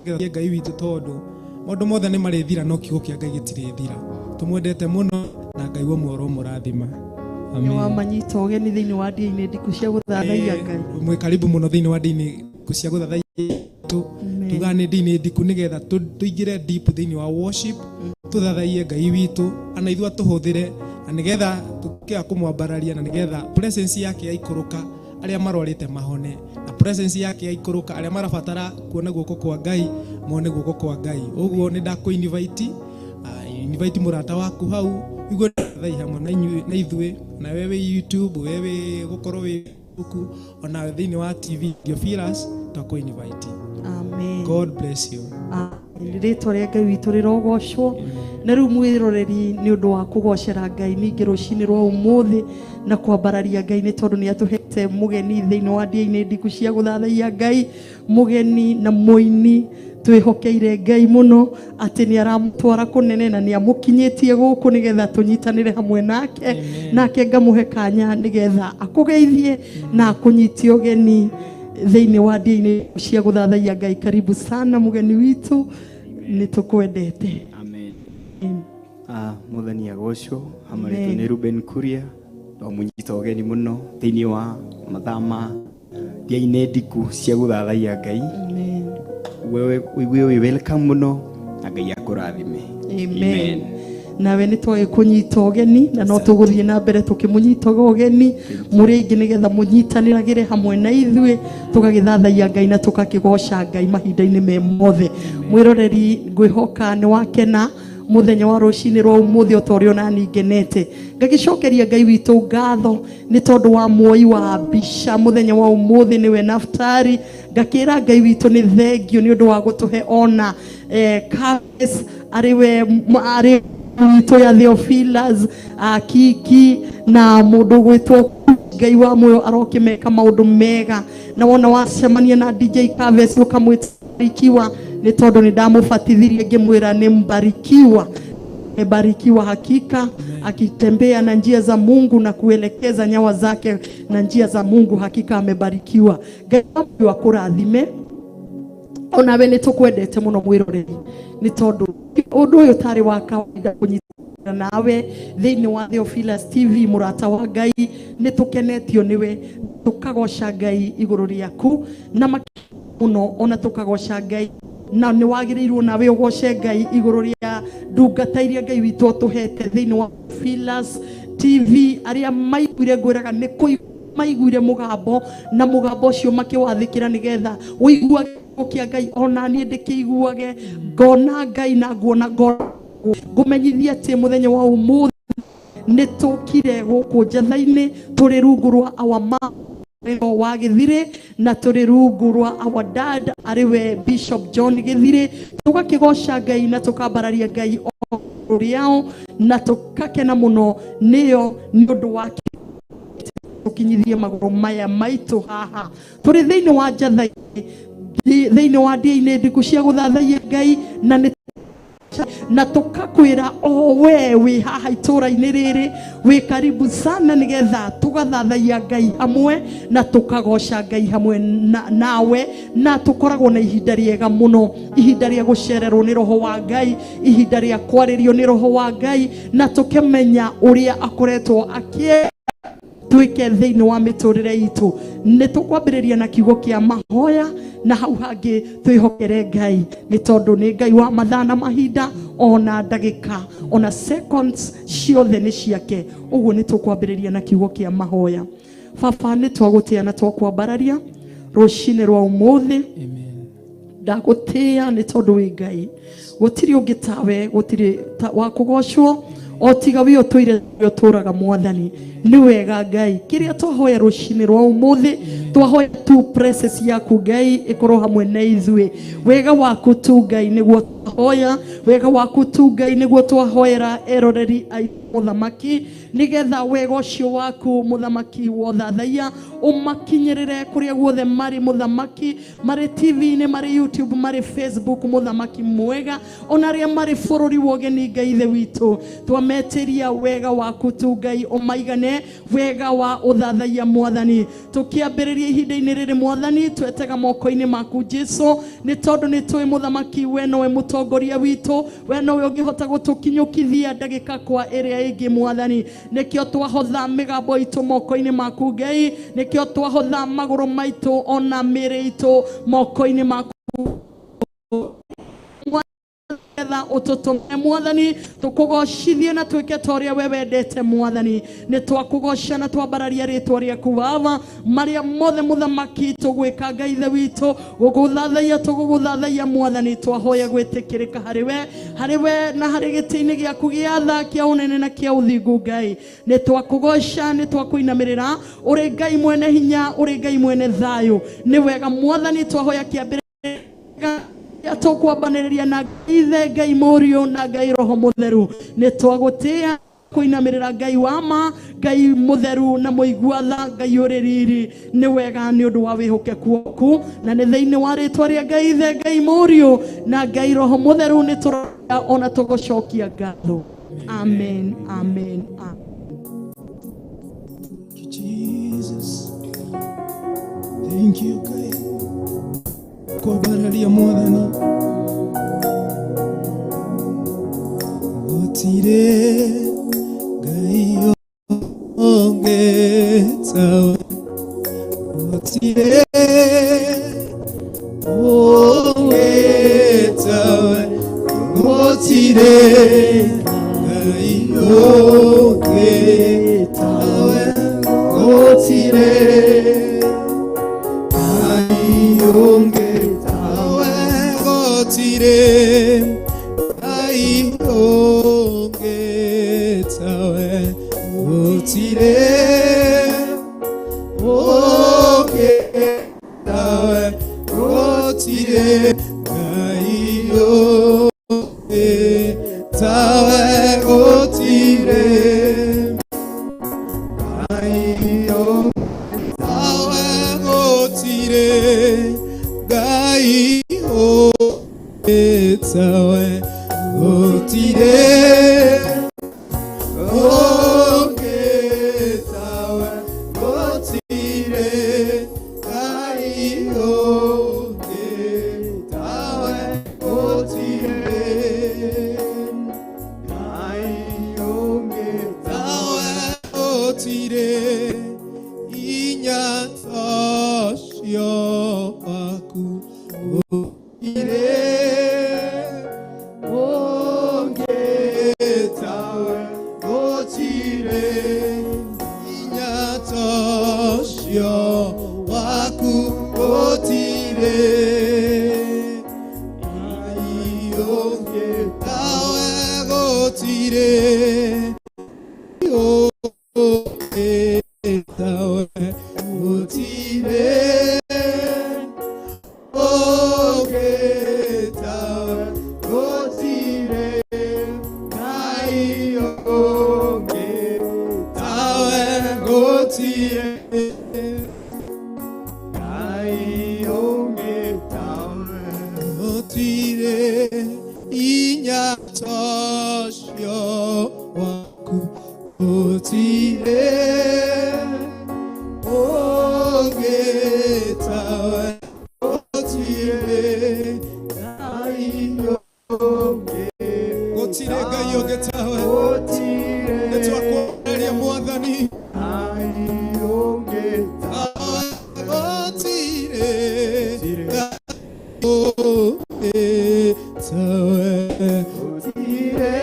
Nĩgetha Ngai witũ, tondũ maũndũ mothe nĩ marĩthira no kiugo kĩa Ngai gĩtirĩthira. Tũmwendete mũno na Ngai wa muoro mũrathima. Nĩ wamanyita ũgeni thĩinĩ wa ndini ndiku cia gũthathaiya Ngai. Mwĩ karibu mũno thĩinĩ wa ndini ndiku cia gũthathaiya tu. Amen. Tugaga nĩ ndini ndiku nĩgetha tũingĩre deep thĩinĩ wa worship, tũthathaiye Ngai witũ ana ithuĩ atũhũthĩre, na nĩgetha tũkĩa kũmwambararia, na nĩgetha presence yake yaikũrũka arĩa marwarĩte mahone, na presence yake yaikũrũka arĩa marabatara kuona guoko kwa Ngai mone guoko kwa Ngai. Ũguo nĩ ndakũ invite, invite mũrata waku hau igue thai hamwe na inyuĩ na ithuĩ, na wewe wĩ YouTube, wewe wĩ gũkorwo wĩ Facebook, ona thĩinĩ wa TV Theophilus, twakũ invite. Amen. God bless you. Amen. Rĩtwa rĩa Ngai witũ rĩrogocwo. Na rĩu mwĩroreri, nĩ ũndũ wa kũgocera Ngai ningĩ rũcinĩ rwa ũmũthĩ na kwambararia Ngai, nĩ tondũ nĩ atũhete mũgeni thĩinĩ wa ndĩa-inĩ ndiku cia gũthathaiya Ngai, mũgeni na mũini twĩhokeire Ngai mũno atĩ nĩ aramũtwara kũnene na nĩ amũkinyĩtie gũkũ nĩgetha tũnyitanĩre hamwe nake. Nake ngamũhe kanya nĩgetha akũgeithie na akũnyitie ũgeni thĩinĩ wa ndĩa-inĩ cia gũthathaiya Ngai. Karibu sana mũgeni witũ, nĩ tũkwendete. Amen. Amen. Mwathani agocwo. Amen. Amarĩtwo nĩ Ruben Kuria, twamũnyita ũgeni mũno thĩinĩ wa mathaa ma ndĩa-inĩ ndiku cia gũthathaiya Ngai. Amen. Wewe ũigue wĩ welcome mũno na Ngai akũrathime. Amen. Nawe nĩ twagĩkũnyita ũgeni na no tũgũthiĩ na mbere tũkĩmũnyitaga ũgeni mũrĩ aingĩ nĩgetha mũnyitanĩragĩre hamwe na ithuĩ tũgagĩthathaiya Ngai na tũgakĩgoca Ngai mahinda-inĩ me mothe. Mwĩroreri, ngwĩhoka nĩ wakena mũthenya wa rũcinĩ rwa ũmũthĩ o ta ũrĩa onani ngenete. Ngagĩcokeria Ngai witũ ngatho nĩ tondũ wa muoi wa mbica mũthenya wa ũmũthĩ, nĩwe Naftali. Ngakĩra Ngai witũ nĩ thengio nĩ ũndũ wa gũtũhe ona Kaves arĩ we arĩ witũ ya Theophilus, Kiki na mũndũ ũgwĩtwo Ngai wa muoyo arokĩmeka maũndũ mega. Na wona wacemania na DJ Kaves ũkamwĩta mbarikiwa, nĩ tondũ nĩ ndamũbatithirie ngĩmwĩra nĩ mbarikiwa, amebarikiwa hakika, akitembea na njia za Mungu na kuelekeza nyawa zake na njia za Mungu, hakika amebarikiwa. Ngai wa muoyo akũrathime. Onawe nĩ tũkwendete mũno mwĩroreri, nĩ tondũ ũndũ ũyũ tarĩ wa kawaida kũnyitana nawe thĩinĩ wa Theophilus TV. Mũrata wa Ngai, nĩ tũkenetio nĩwe, tũkagoca Ngai igũrũ rĩaku na makĩria mũno, ona tũkagoca Ngai na nĩ wagĩrĩirwo nawe ũgoce Ngai igũrũ rĩa ndungata iria Ngai witũ atũhete thĩinĩ wa Theophilus TV, arĩa maiguire ngwĩraga nĩ kũigua maiguire mũgambo na mũgambo ũcio makĩwathĩkĩra nĩgetha ũiguage kĩa Ngai, ona niĩ ndĩkĩiguage ngona Ngai na nguona ngona. Ngũmenyithia atĩ mũthenya wa ũmũthĩ nĩ tũkire gũkũ njatha-inĩ tũrĩ rungu rwa our mom wa Gĩthirĩ na tũrĩ rungu rwa our dad arĩ we Bishop John Gĩthirĩ, tũgakĩgoca Ngai na tũkambararia Ngai o rĩao na tũkakena mũno nĩyo nĩ ũndũ wa tũkinyithie magũrũ maya maitũ haha tũrĩ thĩinĩ wa njatha-inĩ, thĩinĩ wa ndĩa-inĩ ndiku cia gũthathaiya Ngai, na nĩ na tũkakwĩra o we wĩ haha itũũra-inĩ rĩrĩ wĩ karibu sana nĩgetha tũgathathaiya Ngai hamwe na tũkagoca Ngai hamwe nawe, na tũkoragwo na ihinda rĩega mũno, ihinda rĩa gũcererwo nĩ roho wa Ngai, ihinda rĩa kwarĩrio nĩ roho wa Ngai, na tũkĩmenya ũrĩa akoretwo akĩ twĩke thĩinĩ wa mĩtũrĩre itũ. Nĩ tũkwambĩrĩria na kiugo kĩa mahoya na hau hangĩ twĩhokere Ngai, nĩ tondũ nĩ Ngai wa mathaa na mahinda, ona ndagĩka ona seconds ciothe nĩ ciake. Ũguo nĩ tũkwambĩrĩria na kiugo kĩa mahoya. Baba, nĩ twagũtĩa na twakwambararia rũcinĩ rwa ũmũthĩ. Amen. Ndagũtĩĩa nĩ tondũ wĩ Ngai, gũtirĩ ũngĩ tawe, gũtirĩ wa kũgocwo o tiga we ũtũire ũtũraga. Mwathani, nĩ wega Ngai, kĩrĩa twahoya rũcinĩ rwa ũmũthĩ, twahoya tu presence yaku Ngai ĩkorwo hamwe na ithuĩ, wega waku tu Ngai nĩguo. Hoya wega waku tu Ngai, nĩguo twahoera eroreri a mũthamaki, nĩgetha wega ũcio waku mũthamaki wothathaiya ũmakinyĩrĩre kũrĩa guothe marĩ mũthamaki, marĩ TV-inĩ, marĩ YouTube, marĩ Facebook, mũthamaki mwega, ona arĩa marĩ bũrũri wa ũgeni. Ngai Ithe witũ, twametĩria wega waku tu Ngai, ũmaigane wega wa ũthathaiya mwathani. Tũkĩambĩrĩria ihinda-inĩ rĩrĩ mwathani, twetega moko-inĩ maku Jesu, nĩ tondũ nĩ tũĩ mũthamaki we nowe mũtongoria witũ, we nowe ũngĩhota gũtũkinyũkithia ndagĩka kwa ĩrĩa ĩngĩ mwathani. Nĩkĩo twahotha mĩgambo itũ moko-inĩ maku Ngai, nĩkĩo twahotha magũrũ maitũ ona mĩĩrĩ itũ moko-inĩ maku getha ũtũtũme mwathani, tũkũgocithie na twĩke ta ũrĩa we wendete mwathani. Nĩ twakũgoca na twambararia rĩtwa rĩaku baba. Marĩa mothe mũthamaki tũgwĩka, Ngai Ithe witũ, gũgũthathaiya tũgũgũthathaiya mwathani, twahoya gwĩtĩkĩrĩka harĩ we, harĩ we na harĩ gĩtĩ-inĩ gĩaku gĩa tha, kĩa ũnene na kĩa ũthingu. Ngai, nĩ twakũgoca, nĩ twakũinamĩrĩra, ũrĩ Ngai mwene hinya, ũrĩ Ngai mwene thayũ. Nĩ wega mwathani, twahoya kĩambĩrĩria tũkwambanĩrĩria na Ithe, Ngai Mũriũ na Ngai Roho Mũtheru. Nĩ twagũtĩa kũinamĩrĩra, Ngai wa ma, Ngai mũtheru na mũigua tha, Ngai ũrĩ riri. Nĩ wega nĩ ũndũ wa wĩhokeku waku, na nĩ thĩinĩ wa rĩtwa rĩa Ngai Ithe, Ngai Mũriũ na Ngai Roho Mũtheru nĩ tũroya ona tũgũcokia ngatho. Amen, amen, amen. Thank you, Jesus. Thank you, Ngai. Kwambararia mwathani. Gũtirĩ Ngai ũngĩ tawe. Gũtirĩ ũngĩ tawe. Gũtirĩ Ngai ũngĩ tawe. Gũtirĩ Ngai ũngĩ tawe. Gũtirĩ Ngai ũngĩ tawe. Gũtirĩ ũngĩ tawe. Gũtirĩ Ngai ũngĩ tawe. Gũtirĩ Ngai ũngĩ tawe. Gũtirĩ Ngai ũngĩ tawe. Gũtirĩ ũngĩ tawe. Gũtirĩ Ngai ũngĩ tawe. Gũtirĩ Ngai ũngĩ tawe. Gũtirĩ inya tocio waku. Gũtirĩ ũngĩ tawe. Gũtirĩ inya tocio waku. Gũtirĩ Ngai ũngĩ tawe. Gũtirĩ ũngĩ tawe. Gũtirĩ ũngĩ tawe. Gũtirĩ Ngai ũngĩ tawe. Gũtirĩ Ngai ũngĩ tawe. Gũtirĩ inya tocio waku. Gũtirĩ ũngĩ tawe. Gũtirĩ Ngai ũngĩ. Gũtirĩ Ngai ũngĩ tawe. Nĩ twakwaria mwathani. Gũtirĩ Ngai ũngĩ tawe. Gũtirĩ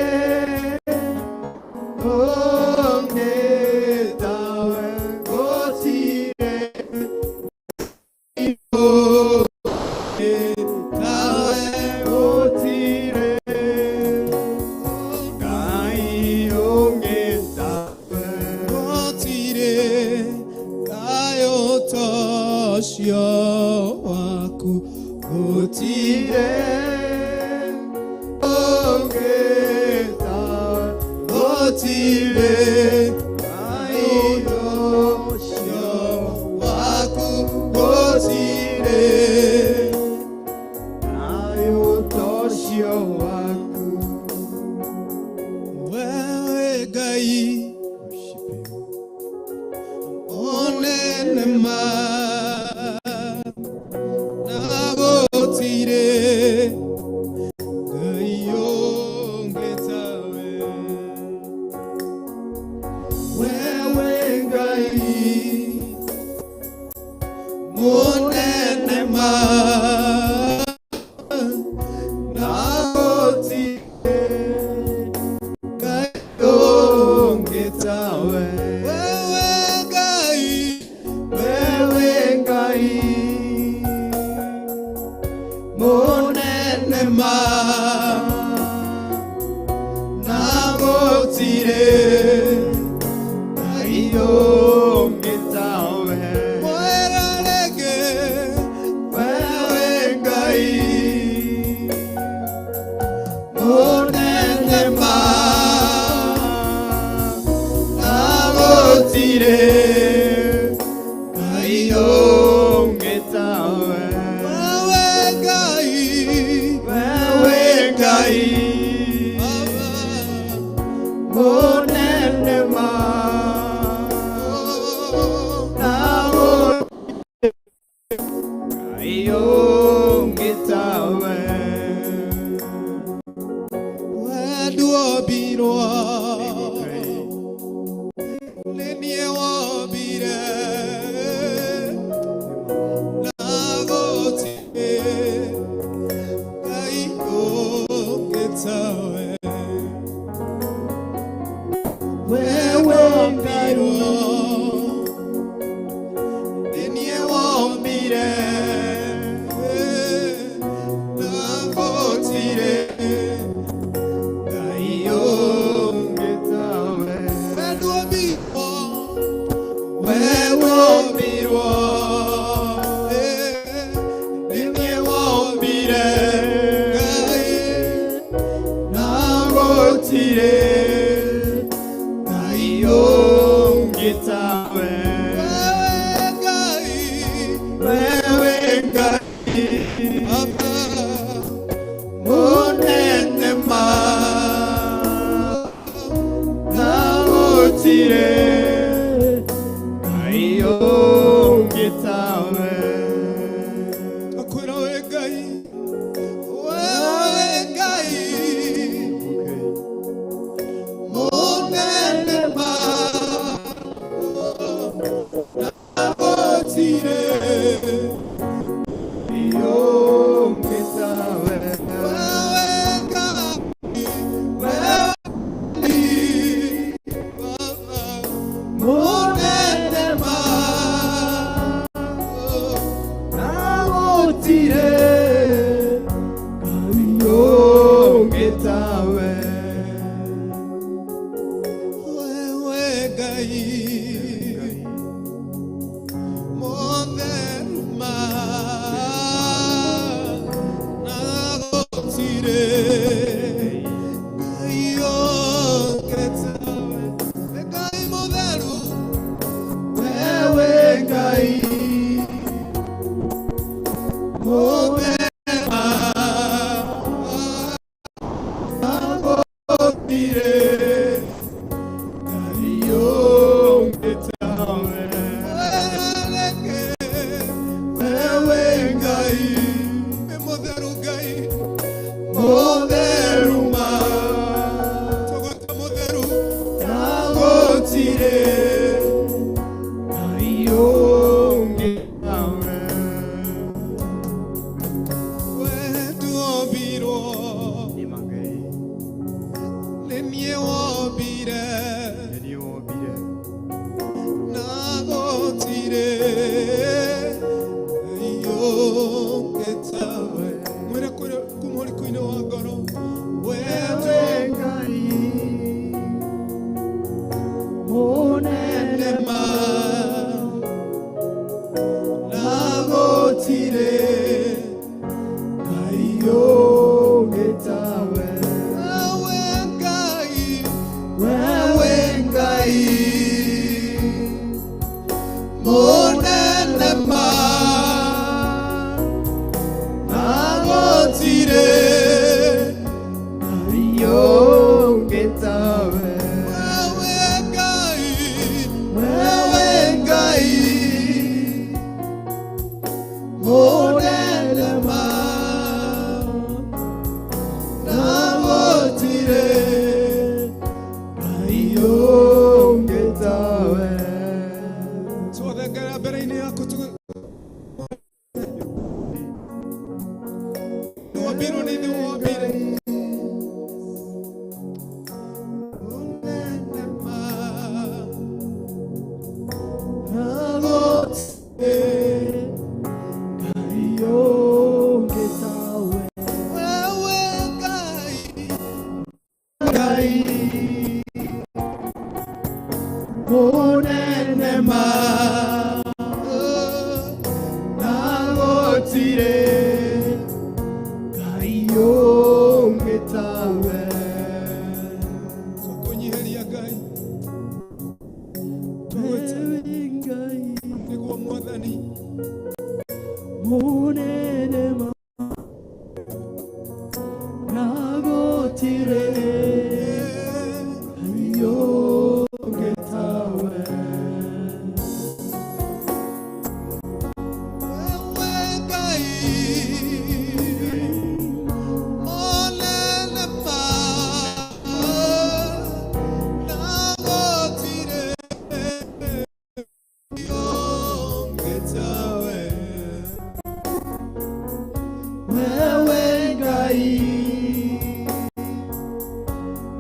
ũngĩ tawe. Gũtirĩ ũngĩ tawe. Gũtirĩ Ngai ũngĩ tawe. Gũtirĩ Ngai ũtocio waku. Gũtirĩ Gũtirĩ Ngai ũcio waku, gũtirĩ Ngai ũcio waku. Wewe Ngai mũnene ma, na gũtirĩ Ngai ũngĩ tawe. Wewe Ngai mũnene ma, na gũtirĩ Ngai ũngĩ tawe. Wewe Ngai, Wewe Ngai mũnene ma, na gũtirĩ Ngai ũngĩ tawe. Mwĩra rĩngĩ. Wewe Ngai mũnene ma, na gũtirĩ Ngai ũngĩ tawe. Wewe Ngai, Wewe Ngai mũnene ma, na gũtirĩ Ngai ũngĩ tawe. Wenduombirwo nĩ niĩ wombire, na gũtirĩ Ngai ũngĩ tawe. Wewe Ngai Wombirwo nĩ niĩ wombire, na gũtirĩ Ngai ũngĩ tawe. Wenduombirwo, we wombirwo nĩ niĩ wombire, Ngai, na gũtirĩ Ngai ũngĩ tawe. Wewe Ngai, Wewe Ngai Baba, mũnene ma, na gũtirĩ Ngai ũngĩ tawe. Akwĩra we Ngai, wewe Ngai mũnene ma, na gũtirĩ Ngai ũngĩ tawe. Wewe Ngai, wewe Baba, mũnene ma, Na gũtirĩ Ngai ũngĩ tawe. Wewe Ngai mũtheru ma, na gũtirĩ Ngai ũngĩ tawe. Ngai mũtheru, Wewe Ngai mũtheru ma, na gũtirĩ Ngai ũngĩ tawe. Wewe Ngai mũtheru, Ngai Mũtheru ma, tũgũte mũtheru, na gũtirĩ Ngai ũngĩ tawe. Wenduombirwo nĩ niĩ. Twombirwo nĩ ithuĩ wombire. Mũnene ma. Wewe Ngai, Ngai, mũnene ma. Na gũtirĩ Ngai ũngĩ tawe. Tũkũnyihĩria Ngai, tũgwĩta Wewe Ngai nĩguo Mwathani. Mũnene ma na gũtirĩ Ngai ũngĩ tawe. Wewe Ngai, mũnene ma, na gũtirĩ ũngĩ tawe. Wewe Ngai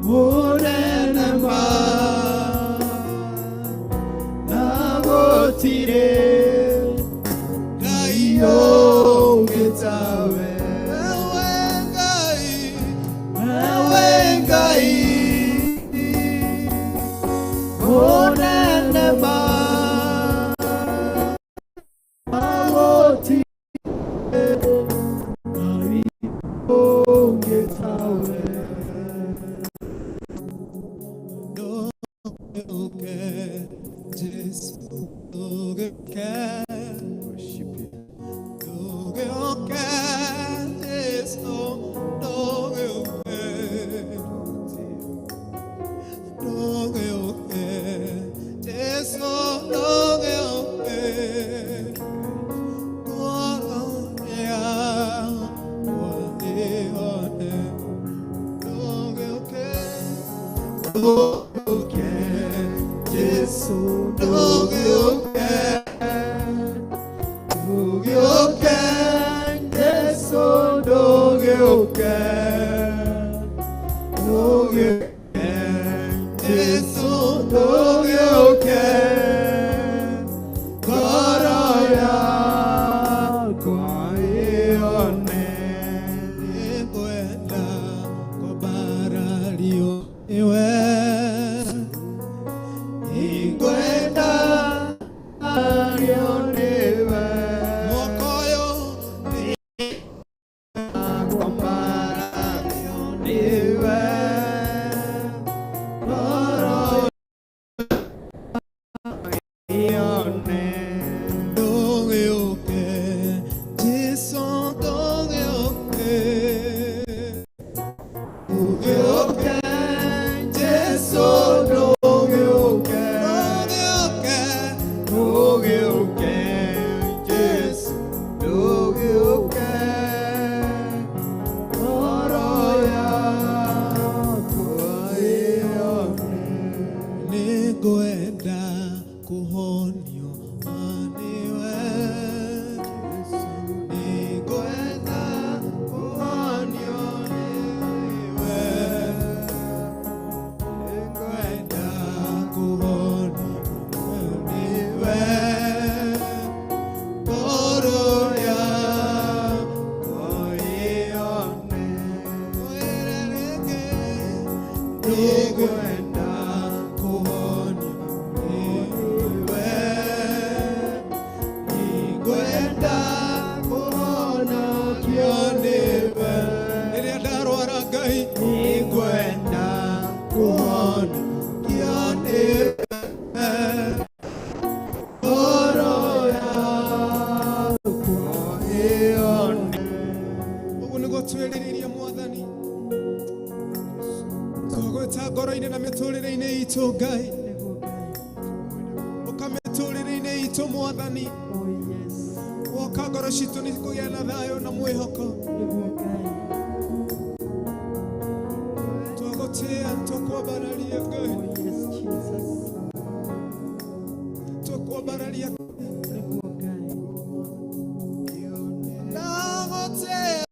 mũnene ma, na gũtirĩ Ngai ũngĩ tawe. Wewe Ngai, Wewe Ngai mũnene ma, na gũtirĩ Ngai ũngĩ tawe. ndũgĩũke, Jesũ, ndũgĩũke. Worship you. Ndũgĩũke, Jesũ, ndũgĩũke. Ndũgĩũke, Jesũ, ndũgĩũke. Ngoro yakwa ĩhone. Ndũgĩũke, ndũgĩũke, Jesũ, ndũgĩũke. Ndũgĩũke, Jesũ, ndũgĩũke. Ndũgĩũke, Jesũ, ndũgĩũke. Ngoro yakwa ĩhone. Nĩngwenda kwambarario nĩwe. Nĩngwenda ario nĩwe. Mwaka ũyũ Kwambarario nĩwe. Ngoro ĩhone. ndũgĩũke, Jesũ, ndũgĩũke. Ndũgĩũke, Jesũ, ndũgĩũke. Ndũgĩũke, Ndũgĩũke, Jesũ, ndũgĩũke. Ngoro yakwa ĩhone. nĩngwenda kũhonio nĩwe. Nĩngwenda kũhonio nĩwe. Nĩngwenda kũhonio nĩwe. Ngoro yakwa Ĩhone. ĩre rĩngĩ. Nĩngwenda kũhonio nĩwe. Nĩngwenda kũhonokio nĩwe. Rĩrĩa ndarwara Ngai, nĩngwenda kũhonokio nĩwe. Ngoro yakwa ĩhone. Ũguo nĩguo twĩrirĩria Mwathani. Twagwĩta ngoro-inĩ na mĩtũrĩre-inĩ itũ Ngai. Nĩguo Ngai. Ũka mĩtũrĩre-inĩ itũ Mwathani. Oh yes. Woka ngoro citũ nĩ kũgĩa na thayũ na mwĩhoko. Nĩguo Ngai. Twagũtĩĩa, twakwambararia Ngai. Oh yes, Jesus. Twakwambararia. Nĩguo Ngai. Ndagũtĩĩa.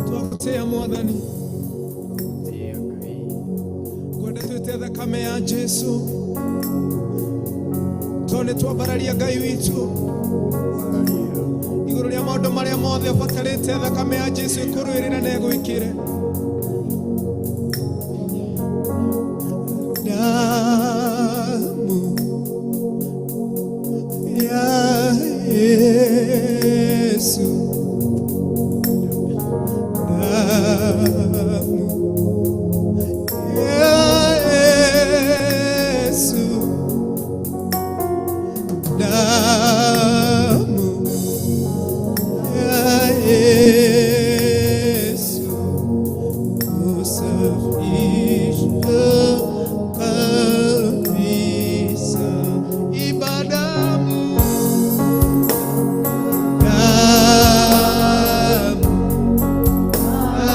Twakutia Mwathani, ngwenda twĩte thakame ya Jesu tondũ nĩ twambararia Ngai witũ igũrũ rĩa maũndũ marĩa mothe ũbatarĩte. Thakame ya Jesu ĩkũrũĩrĩre na ĩgwĩkĩre. Damu ya Yesu, damu ya Yesu, damu ya Yesu husafisha kabisa. Ibadamu, damu ya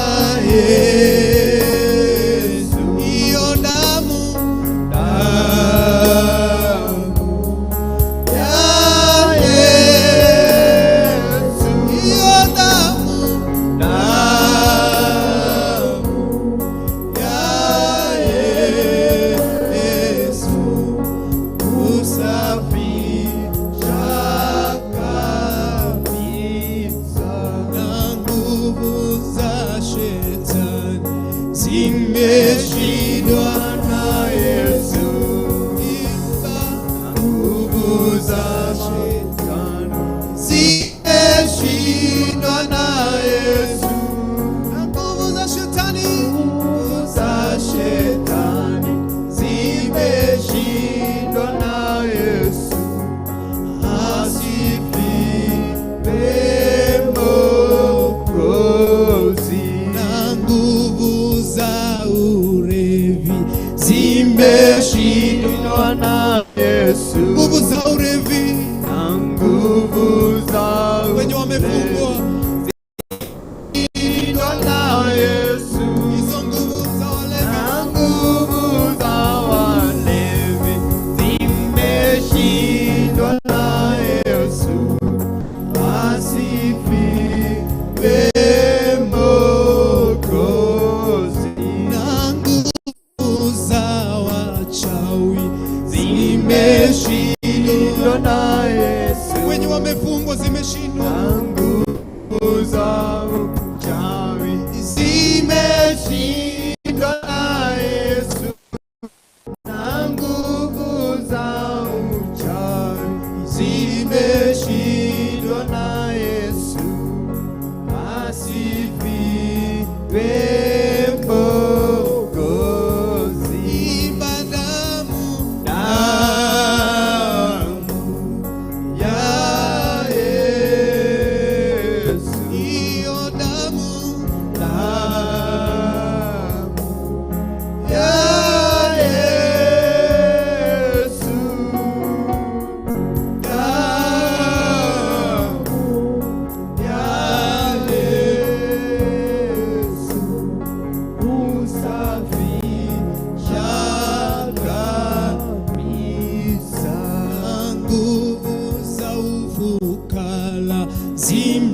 Yesu, hiyo damu, damu ya Yesu, hiyo damu, damu ya Yesu husafisha kabisa, na nguvu za shetani zimeshindwa na Yesu. Imba, nguvu za shetani zimeshindwa na Yesu, na nguvu za shetani, nguvu za shetani zimeshindwa na Yesu. Asifiwe Mwokozi. Na nguvu za ulevi zimeshindwa na Yesu. Nguvu za ulevi, Na nguvu za wenye wamefungwa, zimeshindwa na Yesu. Hizo nguvu za walevi, Na nguvu za walevi zimeshindwa na Yesu.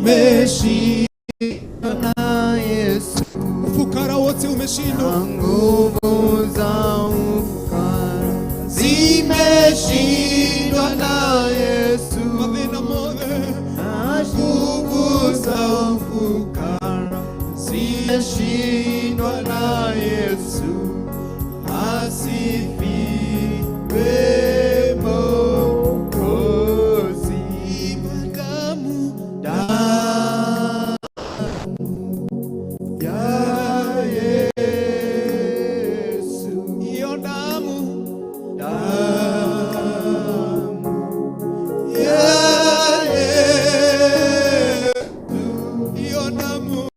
Zimeshindwa na Yesu. Ufukara wote umeshindwa. Nguvu za ufukara zimeshindwa na Yesu. Mathĩna mothe. Nguvu za ufukara zimeshindwa na Yesu. Asifiwe Mwokozi. Damu Damu ya Yesu. Hiyo damu. Damu ya Yesu. Hiyo damu.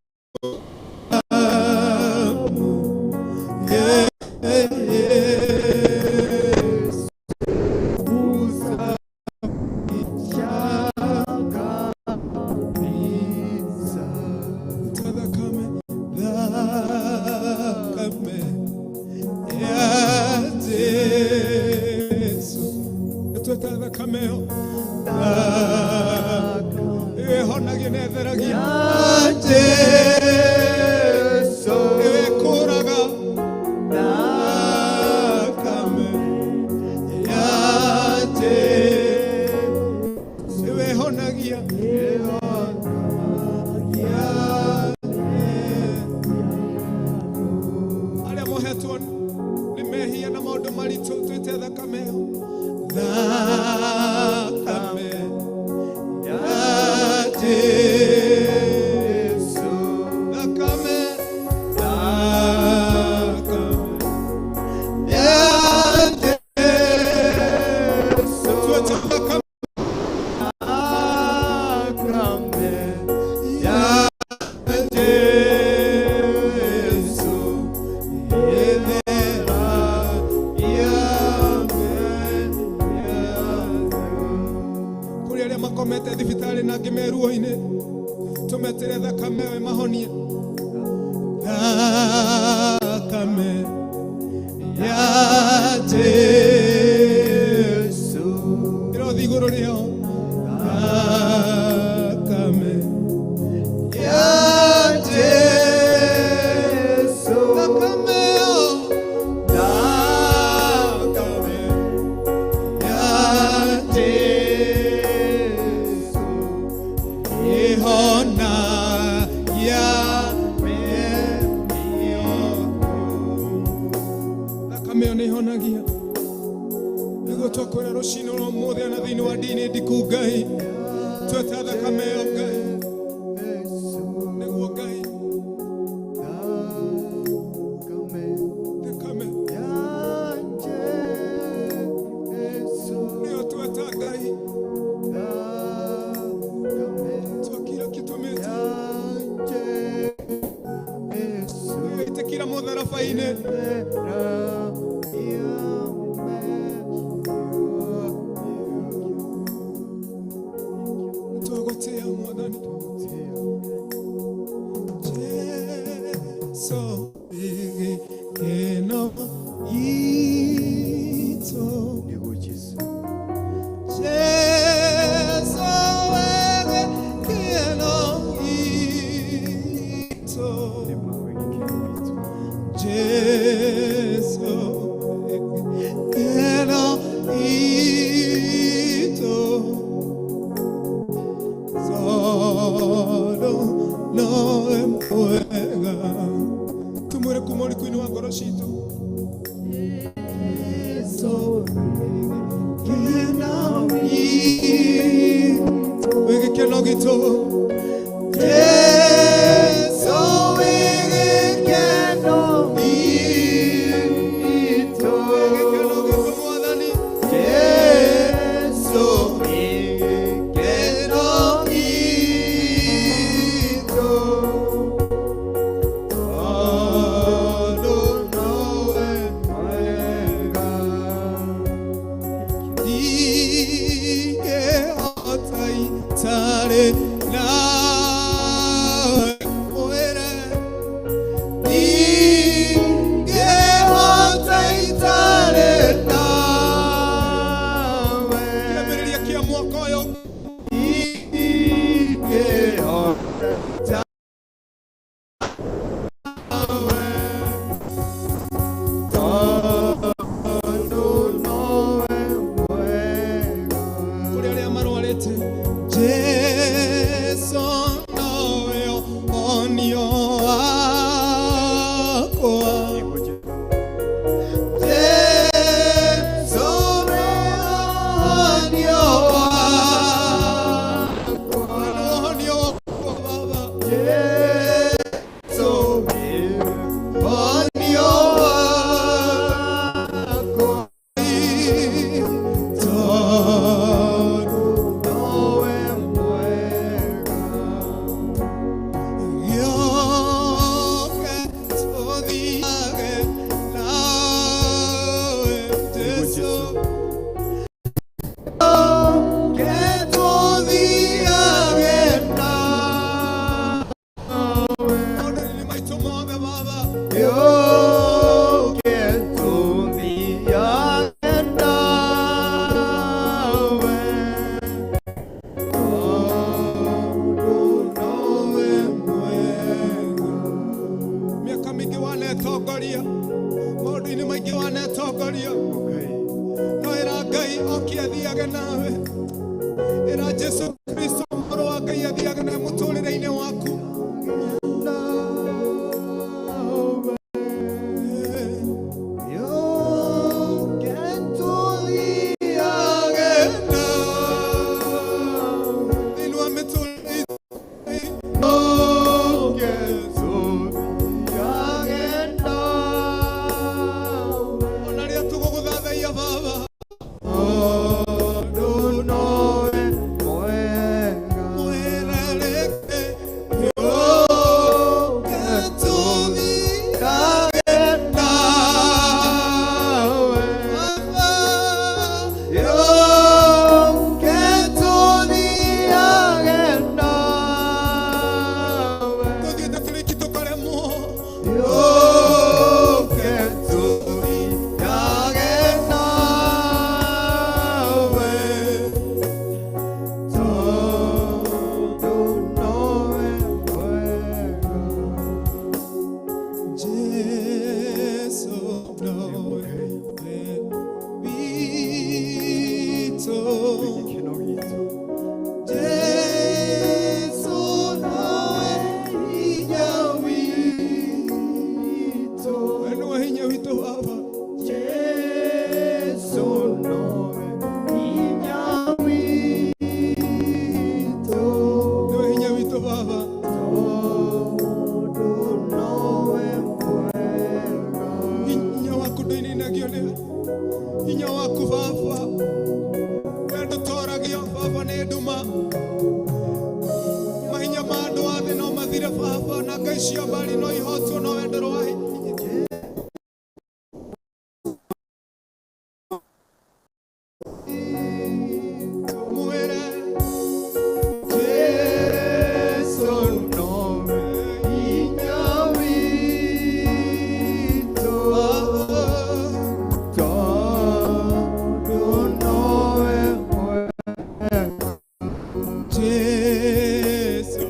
Damu ya Yesu. Kusafisha kabisa. Thakame, thakame ya Jesu. Tweta thakame ĩyo ĩhonagia na ĩtheragia. Ya Jesu. Ĩkũraga. Thakame ya Jesu ĩhonagia. Ya arĩa mohetwo nĩ mehia na maũndũ maritũ, twĩte thakame ĩyo, thakame ya Jesu. Thakame, thakame ya Jesu. Twĩte thakame. Thakame ya Jesu ĩtheragia mehia. Kũrĩ arĩa makomete thibitarĩ na angĩ me ruo-inĩ, tũmetĩre thakame ĩyo ĩmahonie. Thakame ya Jesu ĩrothi igũrũ rĩao. Thakame ya Jesu. Thakame ĩyo. Thakame ya Jesu ĩhonagia mehia. Thakame ĩyo nĩ ĩhonagia. Nĩguo twakwĩra rũcinĩ rwa ũmũthĩ ona thĩinĩ wa ndini ndiku, Ngai, tweta thakame ĩyo, Ngai, nĩguo, Ngai. Thakame nĩyo tweta, Ngai, twakira kĩtũmĩte ĩtĩkira mũtharaba-inĩ. Twagũtĩa, Mwathani Jesu, gĩkeno gitũ. Nĩguo Jesu. Jesu, we gĩkeno gitũ. Nĩ mawe gĩkeno gitũ. Jesu, gĩkeno gitũ. Solo nowe mwega. Tumwĩre kuma ũriku-inĩ wa ngoro citũ. Jesu, gĩkeno gitũ. Wĩ gĩkeno gitũ. Jesu, wĩ gĩkeno gitũ. Wĩ gĩkeno gitũ, Mwathani. Jesu, gĩkeno gitũ. Tondũ nowe mwega. Ndingĩhota itarĩ nawe. Mwĩre. Ndingĩhota itarĩ nawe. Kĩambĩrĩria kĩa mwaka ũyũ. Oke athiage nawe. Ĩra Jesu Kristo mũrũ wa Ngai athiage nawe mũtũrĩre-inĩ waku. Thĩinĩ wa mĩtũrĩre ona rĩrĩa tũgũgũthathaiya Baba, mwĩrereke tũthiage nawe. Baba, tũthiĩte kĩrĩki tũkaremwo. Jesu nowe witũ. Gĩkeno gitũ. Jesu nowe hinya witũ. We nĩwe hinya witũ Baba. Jesu nowe hinya witũ. Nĩwe hinya witũ Baba. Tondũ nowe mwega. Hinya waku ndũinainagio nĩ hinya waku Baba. We ndũtoragio Baba nĩ nduma. Mahinya ma andũ a thĩ no mathire Baba, na ngai cia mbari no ihotwo, no we ndũrĩ wa hinya. Mwĩre Jesu nowe hinya witũ. Baba. Tondũ nowe mwega. Jesu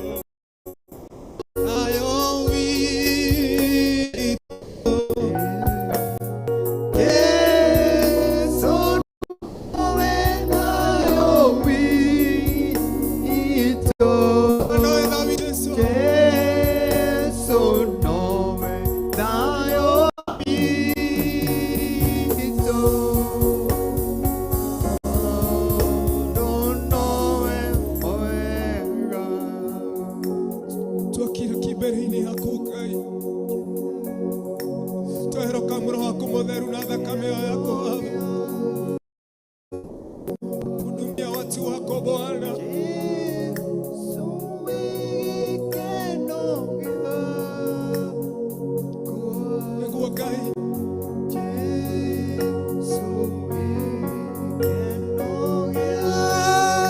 ayo witũ. Jesu nowe nayo witũ. Nowe tha Jesu. Jesu nowe thayũ witũ. Tondũ nowe mwega. Twakira kĩmbere-inĩ yaku Ngai, tweheroka mũro waku mũtheru na thakame ĩyo yaku Baba, hudumia watu wako Bwana. Jesu gĩkeno gĩakwa. Nĩguo Ngai. Jesu gĩkeno gĩakwa,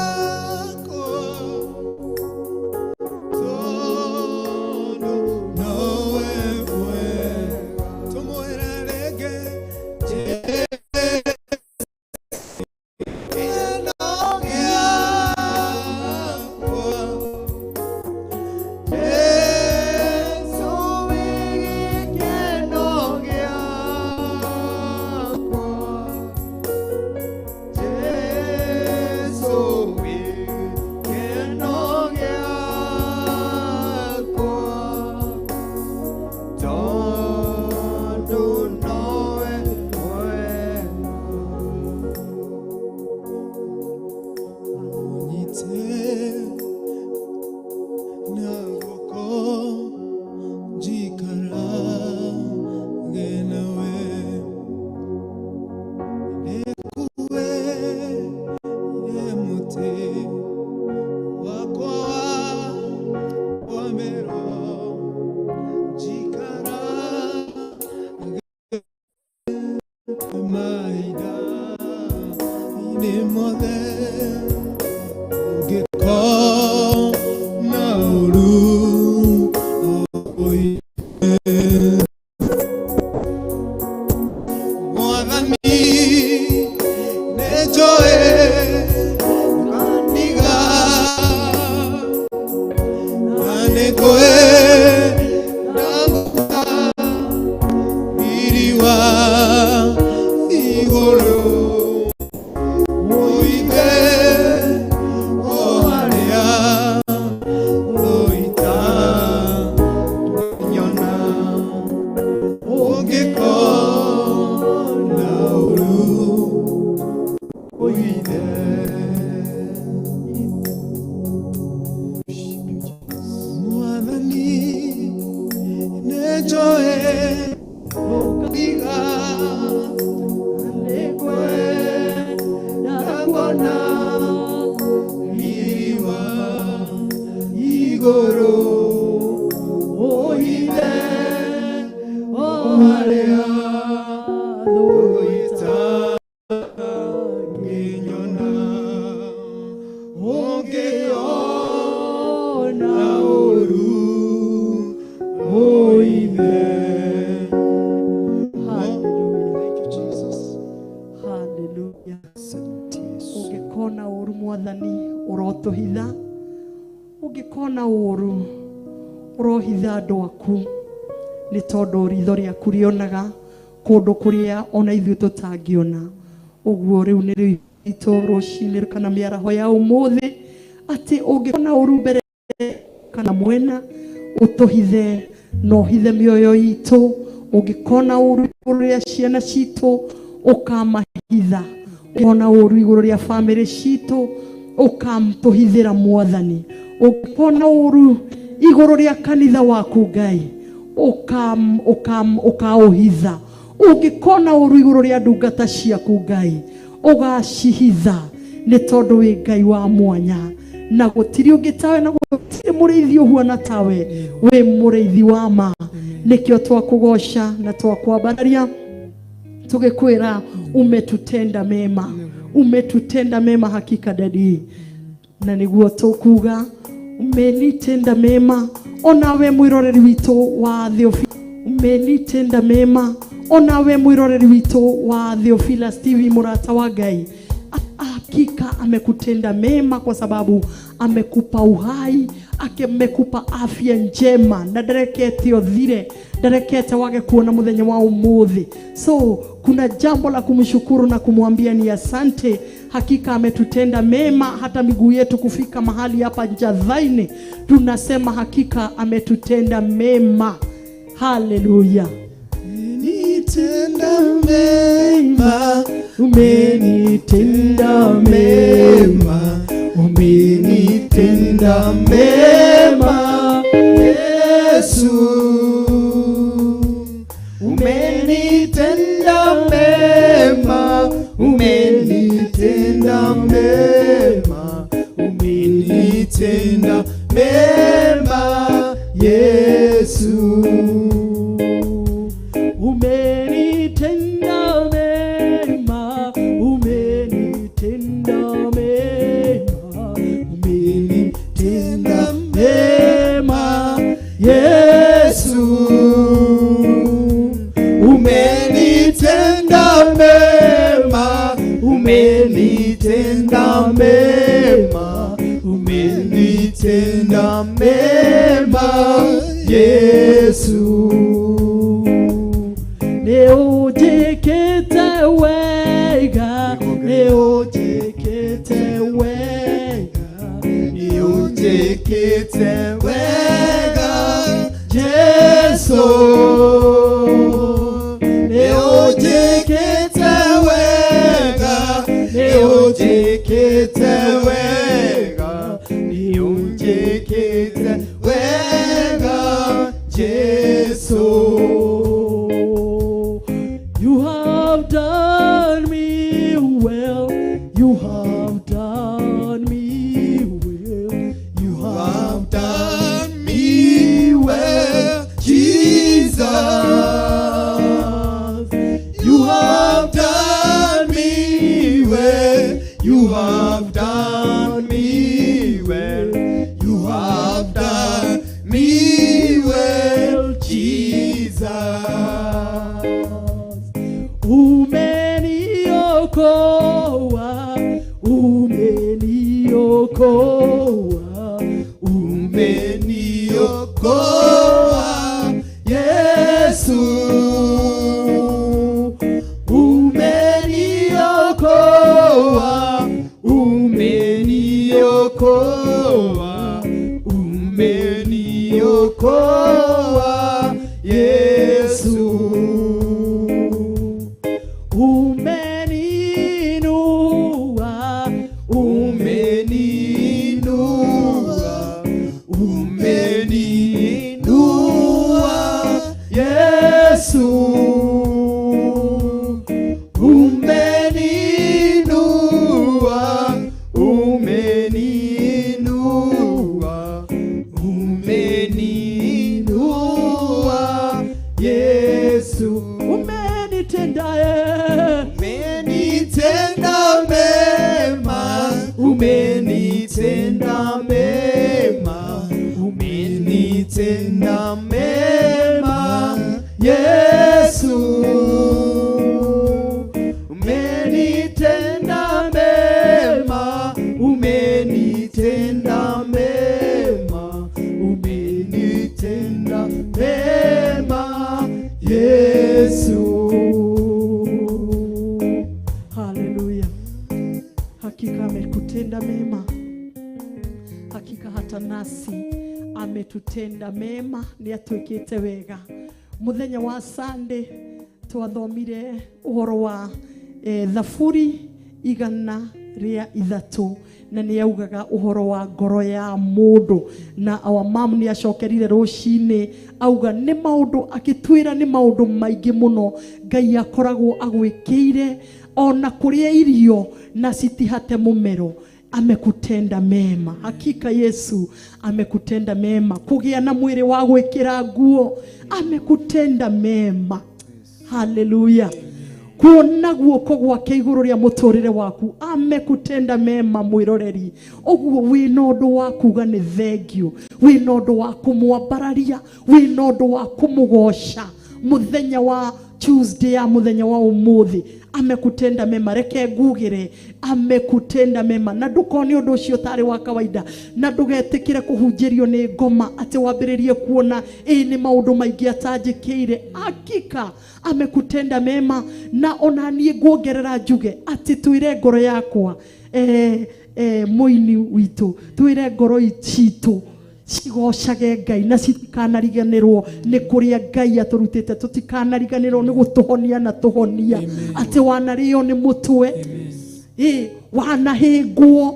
tondũ nowe mwega. Tũmwĩre rĩngĩ, Jesu gĩkeno gĩakwa. Jesu gĩkeno gĩakwa. Jesu gĩkeno gĩakwa. Tondũ nowe mwega. Nyite na guoko njikarage nawe, ndĩkuĩre mũtĩ wakwa wa kwambĩrwo, njikarage mahinda-inĩ mothe. Ũngĩkona ũru ũire Mwathani, nĩnjũĩ nĩũkandiga, na nĩngwenda riri wa igũrũ. Mwathani nĩnjũĩ ũkaiga nĩngwenda kuona riri wa igũrũ ũhithe o harĩa thũita ngĩnyona ũngĩona ũru ũithe. Hallelujah. Thank you, Jesus. Hallelujah. Asante Yesu. Ũngĩkona ũru mwathani ũrotũhitha, ũngĩkona ũru ũrohitha andũ aku, nĩ tondũ ritho rĩaku rĩonaga kũndũ kũrĩa ona ithuĩ tũtangĩona. Ũguo rĩu nĩ rĩitũ rũcinĩ kana mĩaraho ya ũmũthĩ, atĩ ũngĩkona ũru mbere kana mwena ũtũhithe na ũhithe mĩoyo itũ. Ũngĩkona ũru igũrũ rĩa ciana citũ ũkamahitha, ũngĩkona ũru igũrũ rĩa bamĩrĩ citũ ũkamtũhithĩra mwathani, ũngĩkona ũru igũrũ rĩa kanitha waku Ngai ũkaũhitha, ũngĩkona ũru igũrũ rĩa ndungata ciaku Ngai ũgacihitha, nĩ tondũ wĩ Ngai wa mwanya na gũtirĩ ũngĩ tawe na gũtirĩ mũrĩithi ũhuana tawe, wĩ mũrĩithi wa ma. Nĩkĩo twakũgoca na twakwambararia tũgĩkwĩra umetutenda mema, umetutenda mema hakika daddy, na nĩguo tũkuga umenitenda mema. Onawe mwĩroreri witũ wa Theophilus, umenitenda mema. Onawe mwĩroreri witũ wa Theophilus TV, mũrata wa Ngai, hakika amekutenda mema kwa sababu amekupa uhai, amekupa afya njema na ndarekete ũthire, ndarekete wage kuona muthenya wa umuthi. So kuna jambo la kumshukuru na kumwambia ni asante, hakika ametutenda mema, hata miguu yetu kufika mahali hapa Njathaini, tunasema hakika ametutenda mema. Haleluya. Umenitenda mema, umenitenda mema, umenitenda mema, Yesu. Umenitenda mema, umenitenda mema, umenitenda mema, Yesu. Umenitenda mema, umenitenda mema, umenitenda mema, Yesu. Umenitenda mema, umenitenda mema, umenitenda mema, Yesu. Nĩũnjĩkĩte wega, nĩũnjĩkĩte wega, Nĩũnjĩkĩte wega, Jesu. Nĩũnjĩkĩte wega, nĩũnjĩkĩte wega, nĩũnjĩkĩte wega, Jesu. You have done me well. You have done me well. You You have have done me well, Jesus. You have done me well. You have done me well. You have done me well, Jesus. Umeniokoa, umeniokoa, Umeniokoa, Yesu. Umeniokoa, umeniokoa, umeniokoa, Yesu. Umeniinua, Hakika amekutenda mema, hakika hata nasi ametutenda mema, nĩ atwĩkĩte wega. Mũthenya wa Sunday twathomire ũhoro wa Thaburi 103, na nĩ yaugaga ũhoro wa ngoro ya mũndũ, na our mom nĩ acokerire rũcinĩ auga nĩ maũndũ, akĩtwĩra nĩ maũndũ maingĩ mũno Ngai akoragwo agwĩkĩire, ona kũrĩa irio na citihate mũmero. Amekutenda mema, hakika Yesu amekutenda mema. Kũgĩa na mwĩrĩ wa gwĩkĩra nguo, amekutenda mema. Haleluya. Kuona guoko gwake igũrũ rĩa mũtũrĩre waku, amekutenda mema. Mwĩroreri, ũguo wĩna ũndũ wa kuga nĩ thank you, wĩna ũndũ wa kũmwambararia, wĩna ũndũ wa kũmũgoca mũthenya wa Tuesday ya mũthenya wa ũmũthĩ. Amekutenda mema, reke ngugĩre amekutenda mema, na ndũkone ũndũ ũcio tarĩ wa kawaida, na ndũgetĩkĩre kũhunjĩrio nĩ ngoma atĩ wambĩrĩrie kuona ĩ nĩ maũndũ maingĩ atanjĩkĩire. Hakika amekutenda mema. Na ona niĩ nguongerera njuge atĩ twĩre ngoro yakwa, mũini witũ, twĩre ngoro citũ cigocage Ngai na citikanariganĩrwo nĩ kũrĩa Ngai atũrutĩte, tũtikanariganĩrwo nĩ gũtũhonia na tũhonia, atĩ wanarĩo nĩ mũtwe, ĩ wanahĩngwo,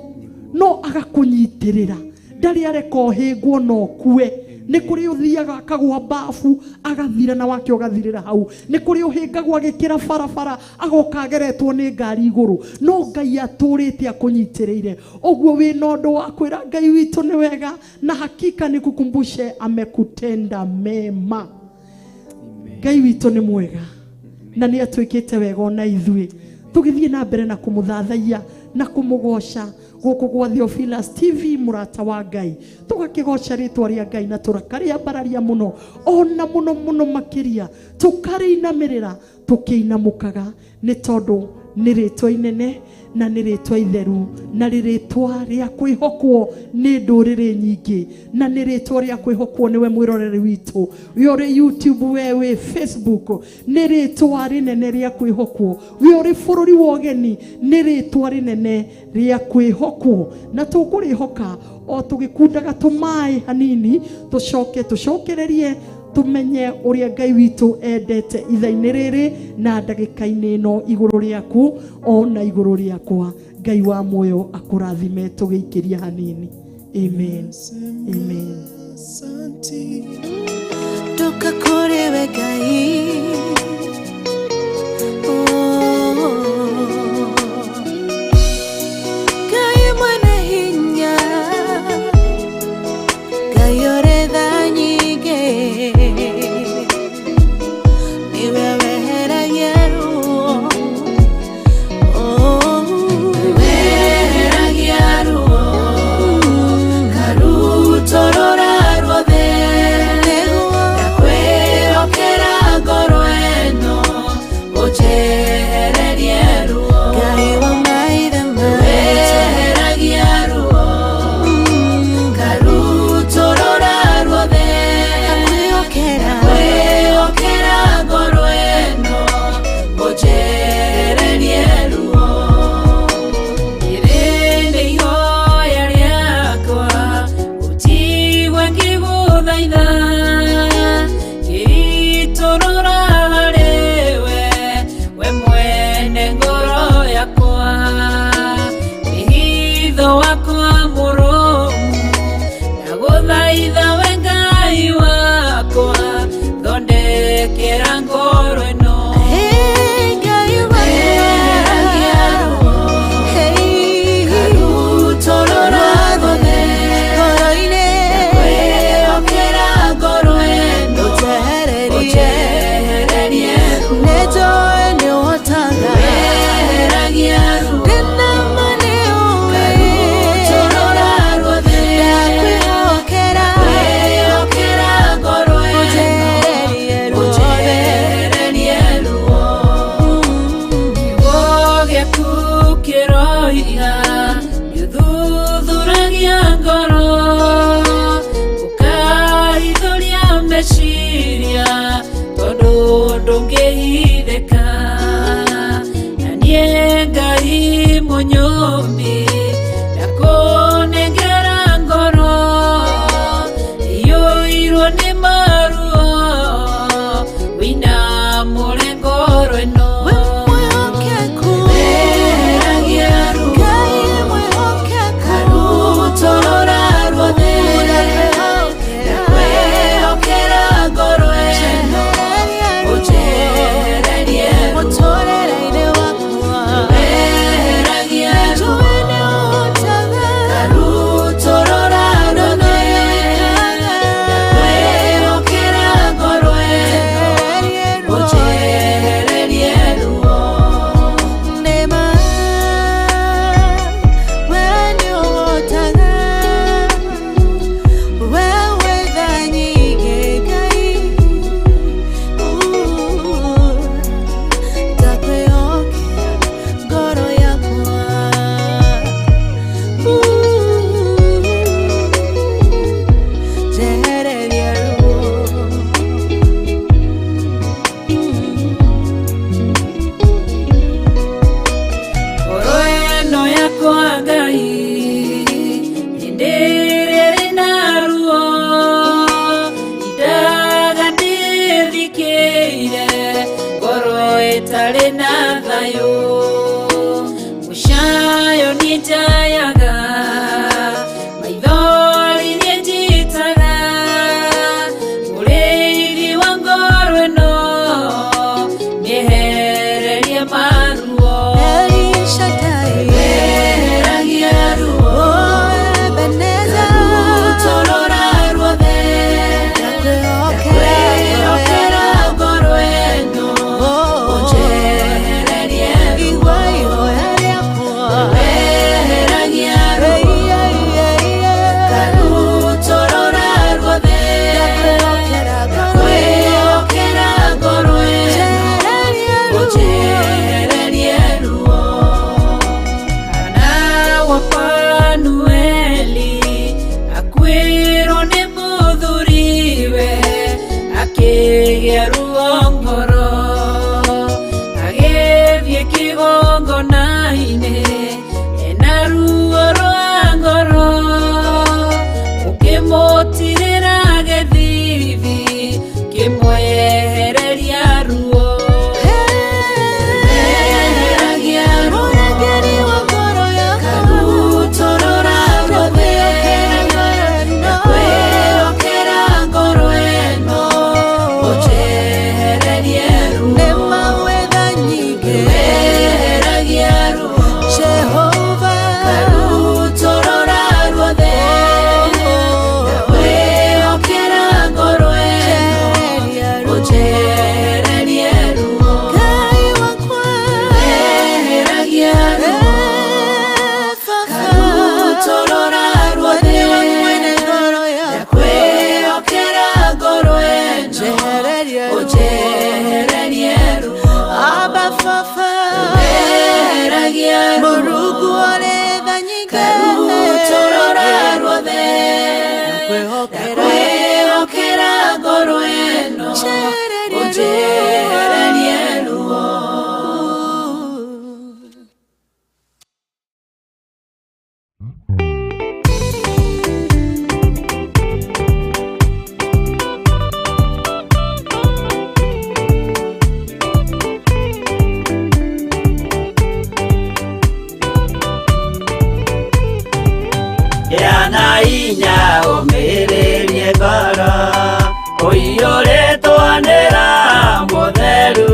no agakũnyitĩrĩra, ndarĩ areka ũhĩngwo no kue. Nĩ kũrĩ ũthiaga akagwa babu agathira na wake ũgathirĩra hau, nĩ kũrĩ ũhĩngagwo agĩkĩra barabara agoka ageretwo nĩ ngari igũrũ, no Ngai atũrĩte akũnyitĩrĩire. Ũguo wĩna ũndũ wa kwĩra Ngai witũ nĩ wega, na hakika nikukumbushe amekutenda mema. Ngai witũ nĩ mwega na nĩ atwĩkĩte wega ona ithuĩ tũgĩthiĩ na mbere na kũmũthathaiya na kũmũgoca gũkũ gwa Theophilus TV, mũrata wa Ngai, tũgakĩgoca rĩtwa rĩa Ngai na tũkarĩambararia mũno, ona mũno mũno makĩria tũkarĩinamĩrĩra tũkĩinamũkaga, nĩ tondũ nĩ rĩtwa inene na nĩ rĩtwa itheru na nĩ rĩtwa rĩa kwĩhokwo nĩ ndũrĩrĩ nyingĩ, na nĩ rĩtwa rĩa kwĩhokwo nĩwe mwĩroreri witũ, we ũrĩ YouTube, we wĩ Facebook, nĩ rĩtwa rĩnene rĩa kwĩhokwo, we ũrĩ bũrũri wa ũgeni, nĩ rĩtwa rĩnene rĩa kwĩhokwo, na tũkũrĩhoka o tũgĩkundaga tũmaĩ hanini, tũcoke tũcokererie tumenye ũrĩa Ngai witũ endete ithaa-inĩ rĩrĩ na ndagĩka-inĩ ĩno igũrũ rĩaku ona igũrũ rĩakwa. Ngai wa muoyo akũrathime tũgĩikĩria hanini. Amen. Amen. Ndoka kũrĩ we Ngai. Oh. Ngai mwene hinya, Ngai ũrĩ tha nyingĩ, nĩwe weheragia ruo. Oh. Weheragia ruo, karutũrũra ruothe, ndakwĩhokera ngoro ĩno, ũnjehererie ruo. Ngai wa maithe maitũ, weheragia ruo, karutũrũra ruothe, ndakwĩhokera ngoro ĩno, ũnjehererie ruo. Rĩrĩ nĩ ihoya rĩakwa, ũnjigue ngĩgũthaitha, ngĩitũrũra harĩ we, we mwene ngoro yakwa, wĩhitho wakwa mũrũmu, ndagũthaitha we Ngai wakwa, thondekera ngoro ĩno. Weheragia ruo, karutũrũra ruothe, ndakwĩhokera ngoro ĩno, ũnjehererie ruo. Weheragia ruo, karutũrũra. Ngarutũrũra ruothe, ndakwĩhokera ngoro ĩno, ũnjehererie ruo. Gĩa na hinya ũmĩrĩrie ngoro, ũiyũrĩtwo nĩ Roho Mũtheru,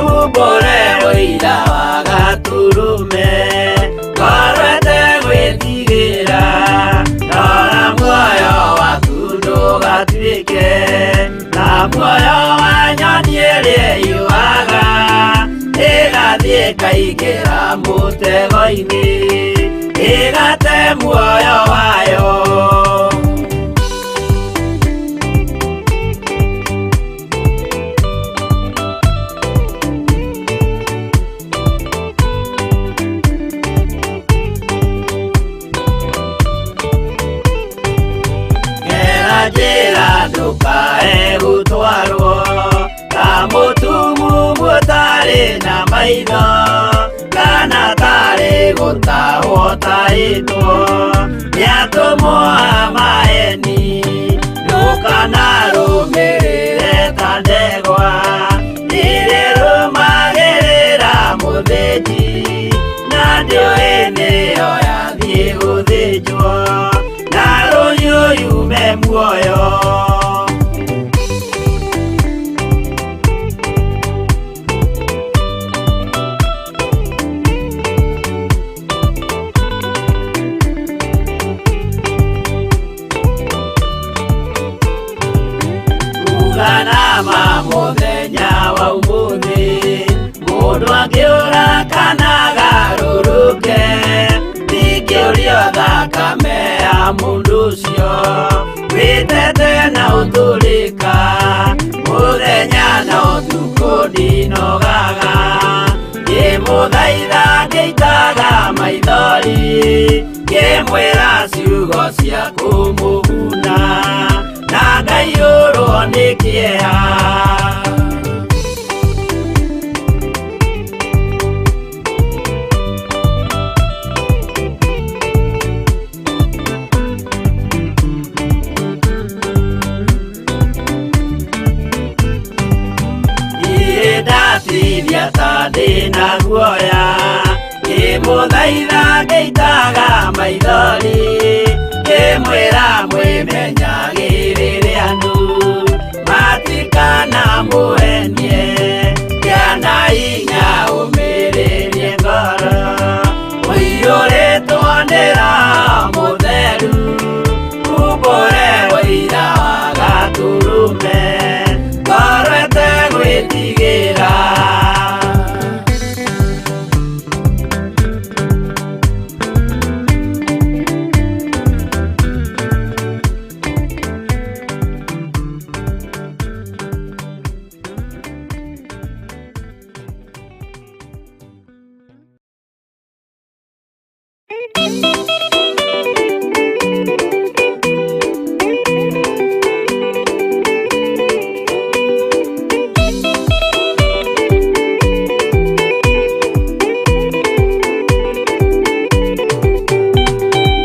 umbũre ũira wa Gatũrũme, ngoro ĩtegwĩtigĩra, rora muoyo waku ndũgatuĩke ta muoyo wa nyoni ĩrĩa ĩũaga, ĩgathiĩ ĩkaingĩra mũtego-inĩ, ĩgate muoyo wayo. Gera njĩra ndũkae gũtwarwo ta mũtumumu ũtarĩ na maitho, kana tarĩ gũtahwo tahĩtwo nĩ atũmwo a maeni, ndũkanarũmĩrĩre ta ndegwa ĩrĩrũmagĩrĩra mũthĩnji, na ndĩũĩ nĩyo yathiĩ gũthĩnjwo, na rũhiũ yume muoyo. Uga nama mũthenya wa ũmũthĩ, mũndũ angĩũra kana agarũrũke, ndingĩũrio thakame ya mũndũ ũcio, wĩtete na ũtũrĩka, mũthenya na ũtukũ ndinogaga, ngĩmũthaitha ngĩitaga maithori, ngĩmwĩra ciugo cia kũmũguna, na ngaiyũrwo nĩ kĩeha. Niĩ ndatithia ta ndĩna guoya, ngĩmũthaitha ngĩitaga maithori, ngĩmwĩra mwĩmenyagĩrĩre andũ, matikanamũhenie, gĩa na hinya ũmĩrĩrie ngoro, ũiyũrĩtwo nĩ Roho Mũtheru, umbũre ũira wa Gatũrũme, ngoro ĩtegwĩtigĩra.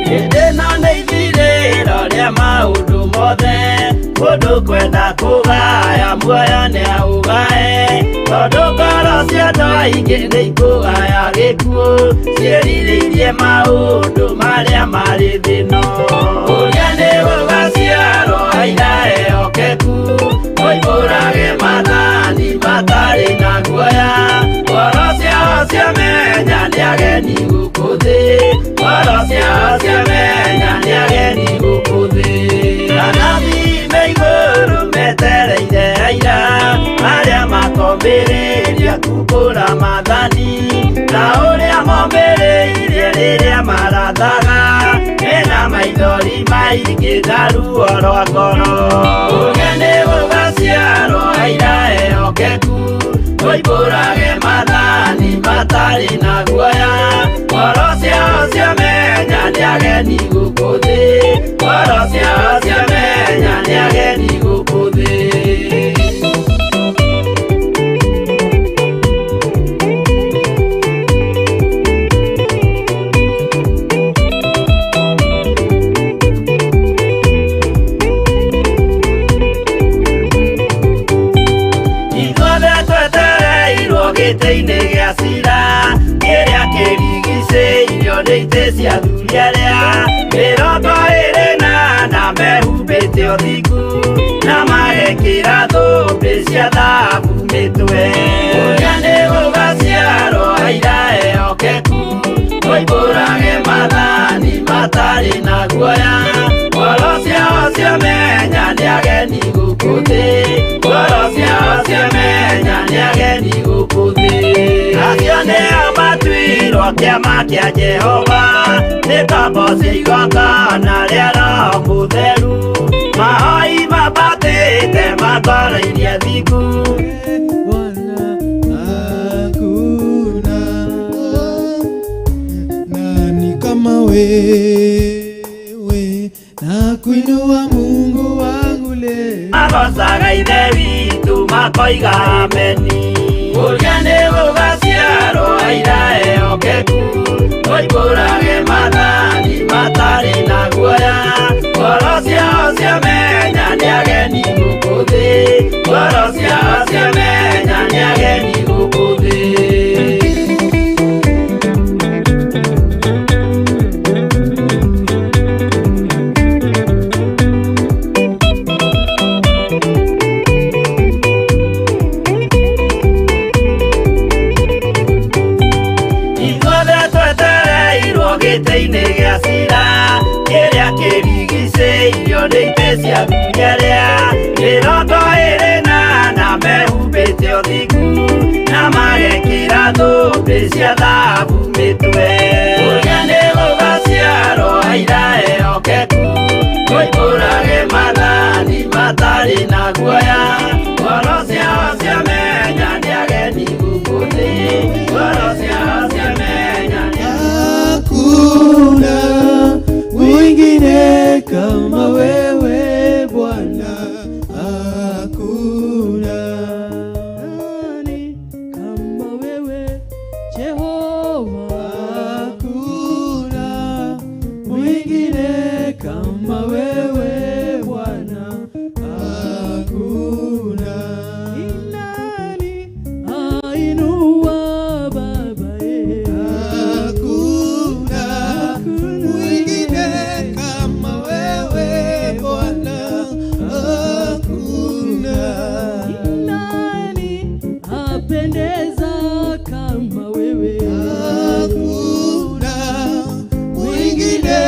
Hĩndĩ ĩno nĩ ithirĩro rĩa maũndũ mothe, mũndũ kwenda kũgaya muoyo nĩ aũgae, tondũ ngoro cia andũ aingĩ nĩ ikũgaya gĩkuũ, ciĩrirĩirie maũndũ marĩa marĩ thĩ-ĩno. Ũrĩa nĩ gũgaciarwo aira ehokeku, moimbũrage maathani matarĩ na guoya, ngoro ciao ciamenya nĩ ageni gũkũ thĩ, ngoro ciao ciamenya nĩ ageni gũkũ thĩ. Anabii me igũrũ metereire aira, arĩa makombĩrĩria kumbũra maathani, ta ũrĩa mombĩrĩirie rĩrĩa marathaga, mena maithori maingĩ na ruo rwa ngoro. Ũrĩa nĩ gũgaciarwo aira ehokeku, moimbũrage maathani matarĩ na guoya, ngoro ciao ciamenya ageni gũkũ thĩ, ngoro ciao ciamenya nĩ ageni gũkũ thĩ. Ithuothe twetereirwo gĩtĩ-inĩ gĩa cira kĩrĩa kĩrigicĩirio nĩ itĩ cia athuri arĩa 24 mehumbĩte ũthingu na magekĩra thũmbĩ cia thahabu mĩtwe. Ũrĩa nĩ gũgaciarwo aira ehokeku moimbũrage maathani matarĩ na guoya, ngoro ciao ciamenya nĩ ageni gũkũ thĩ, ngoro ciao ciamenya nĩ ageni gũkũ thĩ. Acio nĩo matuirwo kĩama kĩa Jehova, nĩ ngombo cia igongona rĩa Roho Mũtheru, mahoi mambatĩte makoro iria thingu. Bwana hakuna nani kama wewe, na kuinua Mungu wangu leo. Magocaga Ithe witũ makoiga ameni. Ũrĩa nĩ gũgaciarwo aira ehokeku moimbũrage maathani matarĩ na guoya, ngoro ciao ciamenya nĩ ageni gũkũ thĩ, ngoro ciao ciamenya nĩ ageni gũkũ thĩ. Ithuothe twetereirwo gĩtĩ-inĩ gĩa cira kĩrĩa kĩrigicĩirio nĩ itĩ cia athuri arĩa 24 mehumbĩte ũthingu na magekĩra thũmbĩ cia thahabu mĩtwe. Ũrĩa nĩ gũgaciarwo aira ehokeku moimbũrage maathani matarĩ na guoya, ngoro ciao ciamenya nĩ ageni gũkũ thĩ, ngoro ciao ciamenya nĩ Hakuna mwingine kama wewe Bwana, hakuna Nani kama wewe Jehova, hakuna mwingine kama wewe Bwana, hakuna. Ni nani ainua Baba ye? Hakuna mwingine kama wewe Bwana, hakuna. Ni nani apendeza kama wewe? Hakuna mwingine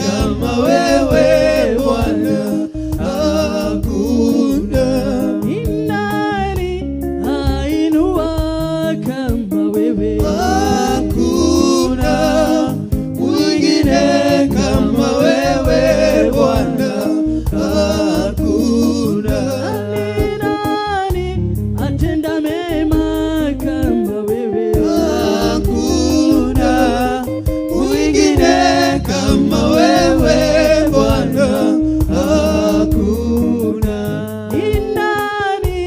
kama wewe Bwana, hakuna. Ni nani ainua kama wewe? Hakuna mwingine kama wewe Bwana, hakuna. Ni nani atenda mema kama wewe? Hakuna mwingine kama wewe Bwana, hakuna. Ni nani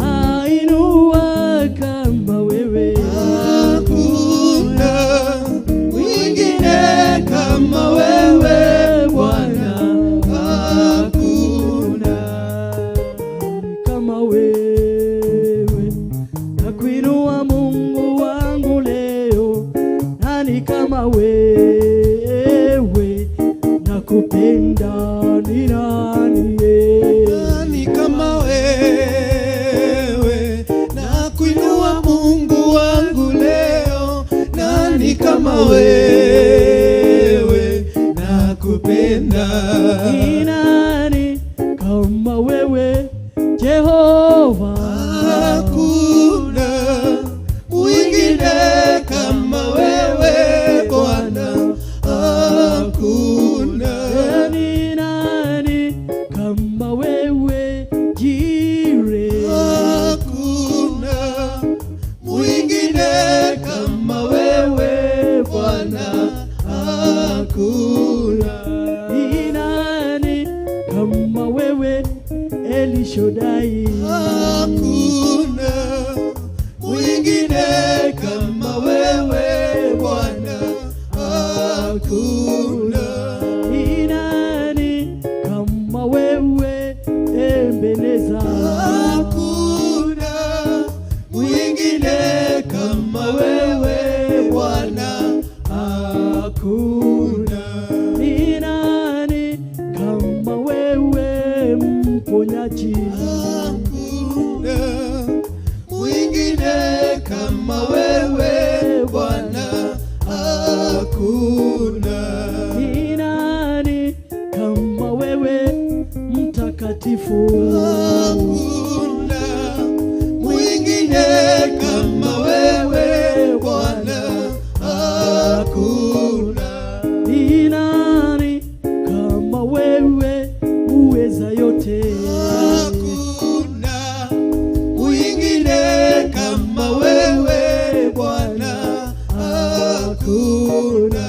ainua kama wewe? Hakuna mwingine kama wewe Bwana, hakuna. Kama wewe nakuinua Mungu wangu leo, nani kama wewe nakupenda ni nani? Nani kama wewe, nakuinua Mungu wangu leo, nani kama wewe, nakupenda. Ni nani kama wewe Jehova? Hakuna mwingine kama wewe Bwana, hakuna. Ni nani kama wewe Jire? Hakuna mwingine kama wewe Bwana, hakuna. Shaddai. Hakuna mwingine kama wewe Bwana, hakuna. Ni nani kama wewe Ebeneza? Hakuna mwingine kama wewe Bwana, hakuna. Ni nani kama wewe mponyaji? Hakuna mwingine kama wewe Bwana, hakuna. Ni nani kama wewe mtakatifu? Hakuna mwingine kama wewe Bwana, hakuna. Ni nani kama wewe uweza yote? Hakuna mwingine kama wewe Bwana, hakuna.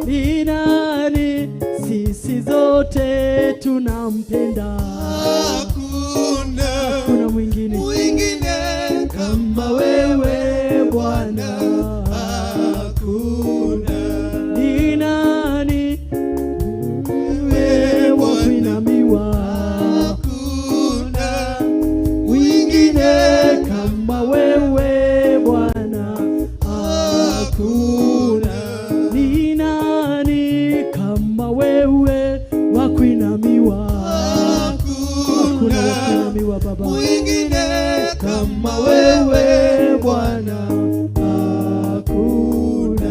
Ni nani sisi zote tunampenda? Hakuna Hakuna mwingine. mwingine kama wewe Bwana, hakuna. Ni nani Wewe wa Bwana, kuinamiwa? hakuna mwingine Kama wewe Bwana, hakuna. ni nani kama wewe wa kuinamiwa? Hakuna wa kuinamiwa Baba. Mwingine kama wewe Bwana, hakuna.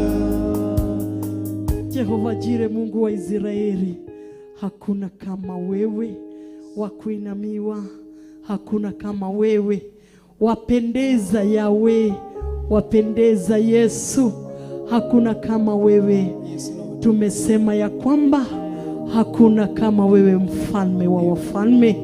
Jehova Jire, Mungu wa Israeli, hakuna kama wewe wa kuinamiwa, hakuna kama wewe. Wapendeza Yawe, wapendeza Yesu, hakuna kama wewe. Tumesema ya kwamba hakuna kama wewe, mfalme wa wafalme.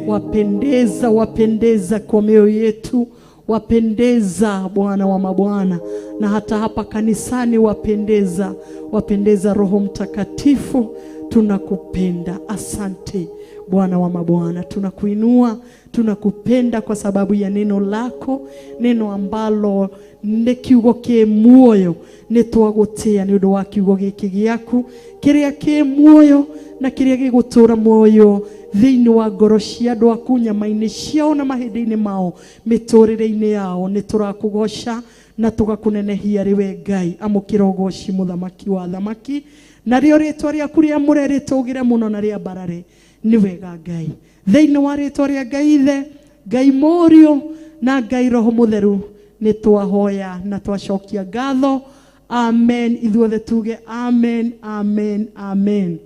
Wapendeza, wapendeza kwa mioyo yetu, wapendeza Bwana wa mabwana, na hata hapa kanisani wapendeza, wapendeza Roho Mtakatifu, tunakupenda. Asante Bwana wa mabwana, tunakuinua, tunakupenda kwa sababu ya neno lako, neno ambalo nĩ kiugo kĩ muoyo. Nĩ twagũtĩa nĩ ũndũ wa kiugo gĩkĩ gĩaku kĩrĩa kĩ muoyo na kĩrĩa gĩgũtũũra muoyo thĩinĩ wa ngoro cia andũ aku, nyama-inĩ ciao na mahĩndĩ-inĩ mao, mĩtũrĩre-inĩ yao. Nĩ tũrakũgoca na tũgakũnenehia rĩwe Ngai. Amũkĩra ũgoci, mũthamaki wa thamaki, narĩo rĩtwa rĩaku rĩamũre rĩtũgĩre mũno na rĩambarare. Nĩ wega Ngai, thĩinĩ wa rĩtwa rĩa Ngai Ithe, Ngai Mũriũ na Ngai Roho Mũtheru, nĩ twahoya na twacokia ngatho. Amen. Ithuothe tuge amen, amen, amen.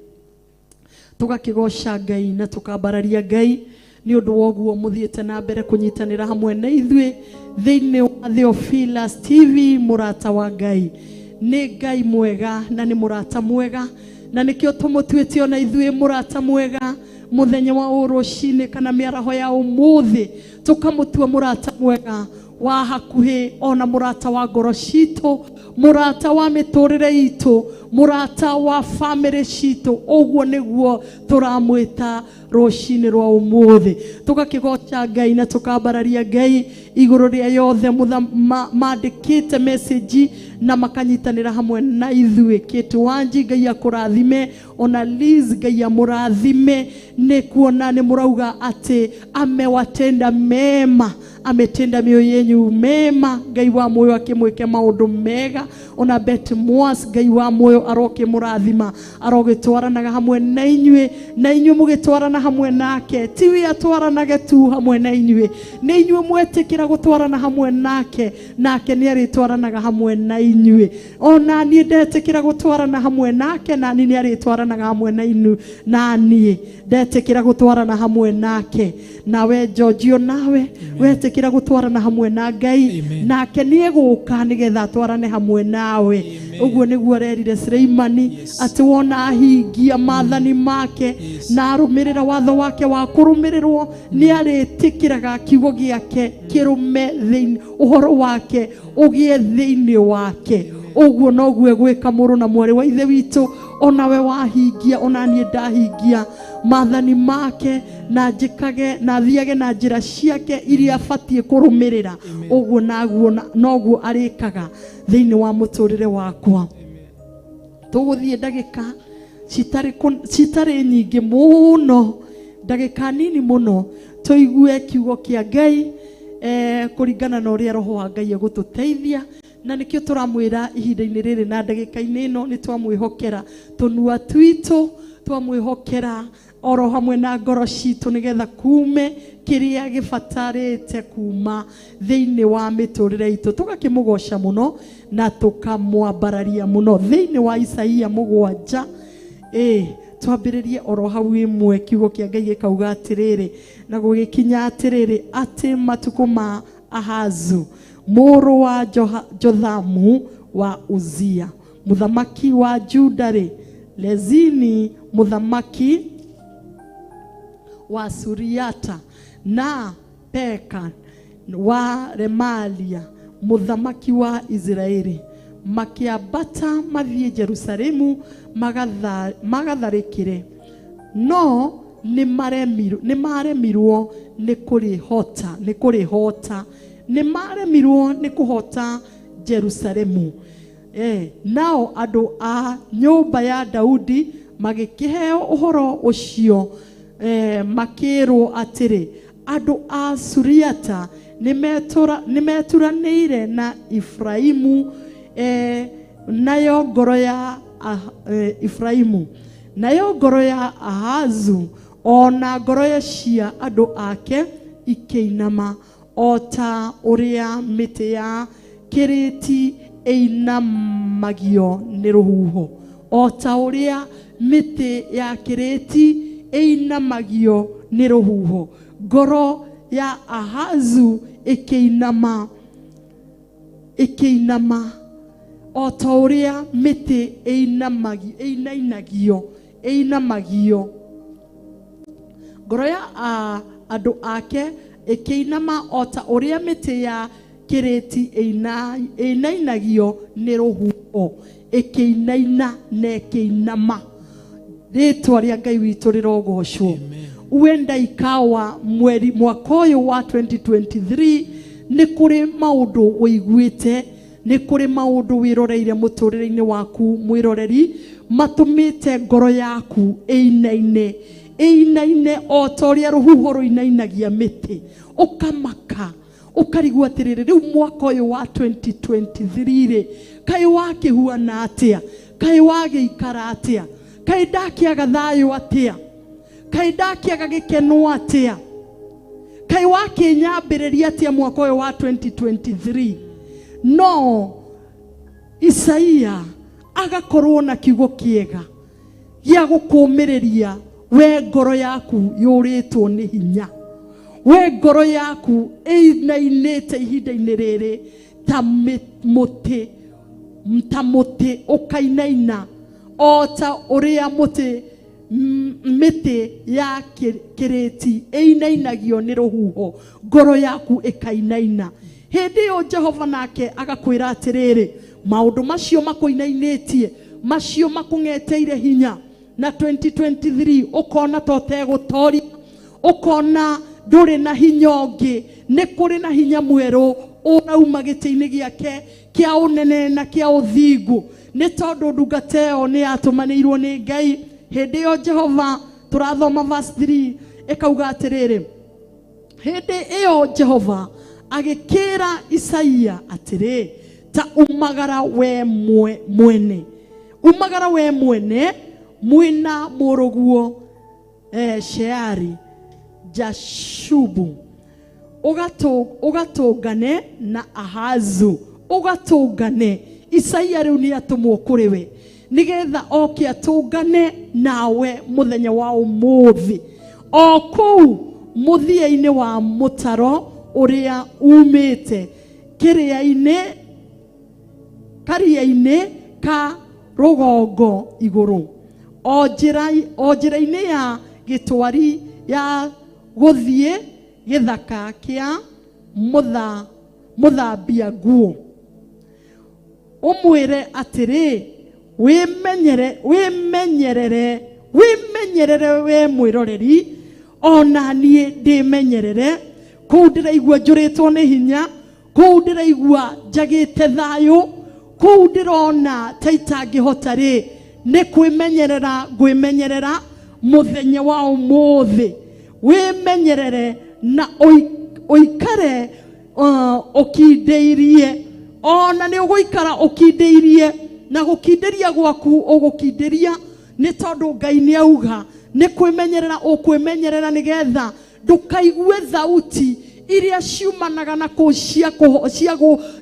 Tũgakĩgoca Ngai na tũkambararia Ngai nĩ ũndũ wa ũguo mũthiĩte na mbere kũnyitanĩra hamwe na ithuĩ thĩinĩ wa Theophilus TV. Mũrata wa Ngai nĩ Ngai mwega na nĩ mũrata mwega, na nĩkĩo tũmũtuĩte ona ithuĩ mũrata mwega mũthenya wa ũrũcinĩ kana mĩaraho ya ũmũthĩ, tũkamũtua mũrata mwega wa hakuhĩ, ona mũrata wa ngoro citũ, mũrata wa mĩtũrĩre itũ, mũrata wa bamĩrĩ citũ. Ũguo nĩguo tũramwĩta rũcinĩ rwa ũmũthĩ. Tũgakĩgoca Ngai na tũkambararia Ngai igũrũ rĩa yothe mandĩkĩte message na makanyitanĩra hamwe na ithuĩ. Kate Wanji, Ngai akũrathime. Ona Liz, Ngai amũrathime nĩ kuona nĩ mũrauga atĩ amewatenda mema, ametenda mioyo yenyu mema. Ngai wa muoyo akĩmwĩke maũndũ mega. Ona Bet Moas, Ngai wa muoyo arokĩmũrathima, arogĩtwaranaga hamwe na inyuĩ na inyuĩ mũgĩtwarana hamwe nake. Tiwe atwaranage tu hamwe na inyuĩ, nĩ inyuĩ mwetĩkĩra gũtwarana hamwe nake, nake nĩ arĩtwaranaga hamwe na inyuĩ. Ona niĩ ndetĩkĩra gũtwarana hamwe nake, na niĩ nĩ arĩtwaranaga hamwe na inu na niĩ ndetĩkĩra gũtwarana hamwe nake. Nawe Georgio, nawe wetĩkĩra gũtwarana hamwe na Ngai, Amen. nake nĩ egũka nĩgetha atwarane hamwe nawe. Ũguo nĩguo arerire Suleimani atĩ wona ahingia maathani make na arũmĩrĩra watho wake wa kũrũmĩrĩrwo, nĩ arĩtĩkĩraga kiugo gĩake kĩrũme thĩinĩ, ũhoro wake ũgĩe thĩinĩ wake. Ũguo noguo egwĩka mũrũ na mwarĩ wa ithe witũ. Onawe wahingia, ona niĩ ndahingia Maathani make na njĩkage na thiage na njĩra ciake iria batiĩ kũrũmĩrĩra, ũguo naguo noguo arĩkaga thĩinĩ wa mũtũrĩre wakwa. Tũgũthiĩ ndagĩka citarĩ nyingĩ mũno, ndagĩka nini mũno, tũigue kiugo kĩa Ngai kũringana na ũrĩa Roho wa Ngai egũtũteithia. Na nĩkĩo tũramwĩra ihinda-inĩ rĩrĩ na ndagĩka-inĩ ĩno nĩ twamwĩhokera tũnua twitũ, twamwĩhokera oro hamwe na ngoro citũ, nĩgetha kume kĩrĩa gĩbatarĩte kuma thĩinĩ wa mĩtũrĩre itũ. Tũgakĩmũgoca mũno na tũkamwambararia mũno. Thĩinĩ wa Isaia 7, twambĩrĩrie oro hau ĩmwe, kiugo kĩa Ngai gĩkauga atĩrĩrĩ, na gũgĩkinya atĩrĩrĩ, atĩ matukũ ma Ahazu mũrũ wa Jothamu wa Uzia mũthamaki wa Juda-rĩ, Rezini mũthamaki wa Suriata na Peka wa Remalia mũthamaki wa Isiraeli makĩambata mathiĩ Jerusalemu magatharĩkĩre, no nĩmaremirwo nĩ kũrĩhota, nĩ kũrĩhota, nĩmaremirwo nĩ kũhota Jerusalemu. Nao andũ a nyũmba ya Daudi magĩkĩheo ũhoro ũcio, makĩrwo atĩrĩ, andũ a Suriata nĩmeturanĩire na Efraimu, nayo ngoro ya Efraimu, nayo ngoro ya Ahazu ona ngoro ya cia andũ ake ikĩinama, o ta ũrĩa mĩtĩ ya kĩrĩti ĩinamagio nĩ rũhuho, o ta ũrĩa mĩtĩ ya kĩrĩti ĩinamagio nĩ rũhuho. Ngoro ya Ahazu ĩkĩinama, ĩkĩinama o ta ũrĩa mĩtĩ ĩinainagio, ĩinamagio. Ngoro ya andũ ake ĩkĩinama o ta ũrĩa mĩtĩ ya kĩrĩti ĩinainagio nĩ rũhuho, ĩkĩinaina na ĩkĩinama. Rĩtwa rĩa Ngai witũ rĩrogocwo. Uenda ikawa mweri mwaka ũyũ wa 2023 nĩ kũrĩ maũndũ ũiguĩte, nĩ kũrĩ maũndũ wĩroreire mũtũrĩre-inĩ waku mwĩroreri, matũmĩte ngoro yaku ĩinaine, ĩinaine o ta ũrĩa rũhuho rũinainagia mĩtĩ, ũkamaka ũkarigwo atĩrĩrĩ, rĩu mwaka ũyũ wa 2023 rĩ, kaĩ wakĩhuana atĩa, kaĩ wagĩikara atĩa, kaĩ ndakĩaga thayũ atĩa, kaĩ ndakĩaga gĩkeno atĩa, kaĩ wakĩnyambĩrĩria atĩa mwaka ũyũ wa 2023. No Isaia agakorwo na kiugo kĩega gĩa gũkũmĩrĩria we ngoro yaku yũrĩtwo nĩ hinya, we ngoro yaku ĩinainĩte ihinda-inĩ rĩrĩ ta mũtĩ, ta mũtĩ ũkainaina o ta ũrĩa mũtĩ mĩtĩ ya kĩrĩti ĩinainagio nĩ rũhuho, ngoro yaku ĩkainaina. Hĩndĩ ĩyo Jehova nake agakwĩra atĩrĩrĩ, maũndũ macio makũinainĩtie, macio makũng'eteire hinya na 2023 ũkona ta ũtegũtoria, ũkona ndũrĩ na hinya ũngĩ, nĩ kũrĩ na hinya mwerũ ũrauma gĩtĩ-inĩ gĩake kĩa ũnene na kĩa ũthingu, nĩ tondũ ndungata ĩyo nĩ yatũmanĩirwo nĩ Ngai. Hĩndĩ ĩyo Jehova, tũrathoma verse 3, ĩkauga atĩrĩrĩ, hĩndĩ ĩyo Jehova agĩkĩra Isaia atĩrĩ, ta umagara we mwene, umagara we mwene mwĩna mũrũguo Sheari Jashubu, ũgatũngane na Ahazu, ũgatũngane. Isaia rĩu nĩ atũmwo kũrĩ we nĩgetha oke atũngane nawe mũthenya wa ũmũthĩ, o kũu mũthia-inĩ wa mũtaro ũrĩa umĩte kĩrĩa-inĩ, karia-inĩ ka rũgongo igũrũ, o njĩra-inĩ ya gĩtwari ya gũthiĩ gĩthaka kĩa mũthambia nguo. Ũmwĩre atĩrĩ, wĩmenyerere Wĩmenyerere we mwĩroreri, ona niĩ ndĩmenyerere. Kũu ndĩraigua njũrĩtwo nĩ hinya, kũu ndĩraigua njagĩte thayũ, kũu ndĩrona ta itangĩhota rĩ, nĩ kwĩmenyerera ngwĩmenyerera mũthenya wa ũmũthĩ. Wĩmenyerere na ũikare ũkindĩirie. Ona nĩ ũgũikara ũkindĩirie, na gũkindĩria gwaku ũgũkindĩria nĩ tondũ Ngai nĩ auga nĩ kwĩmenyerera ũkwĩmenyerera, nĩgetha ndũkaigue thauti iria ciumanaga na kũ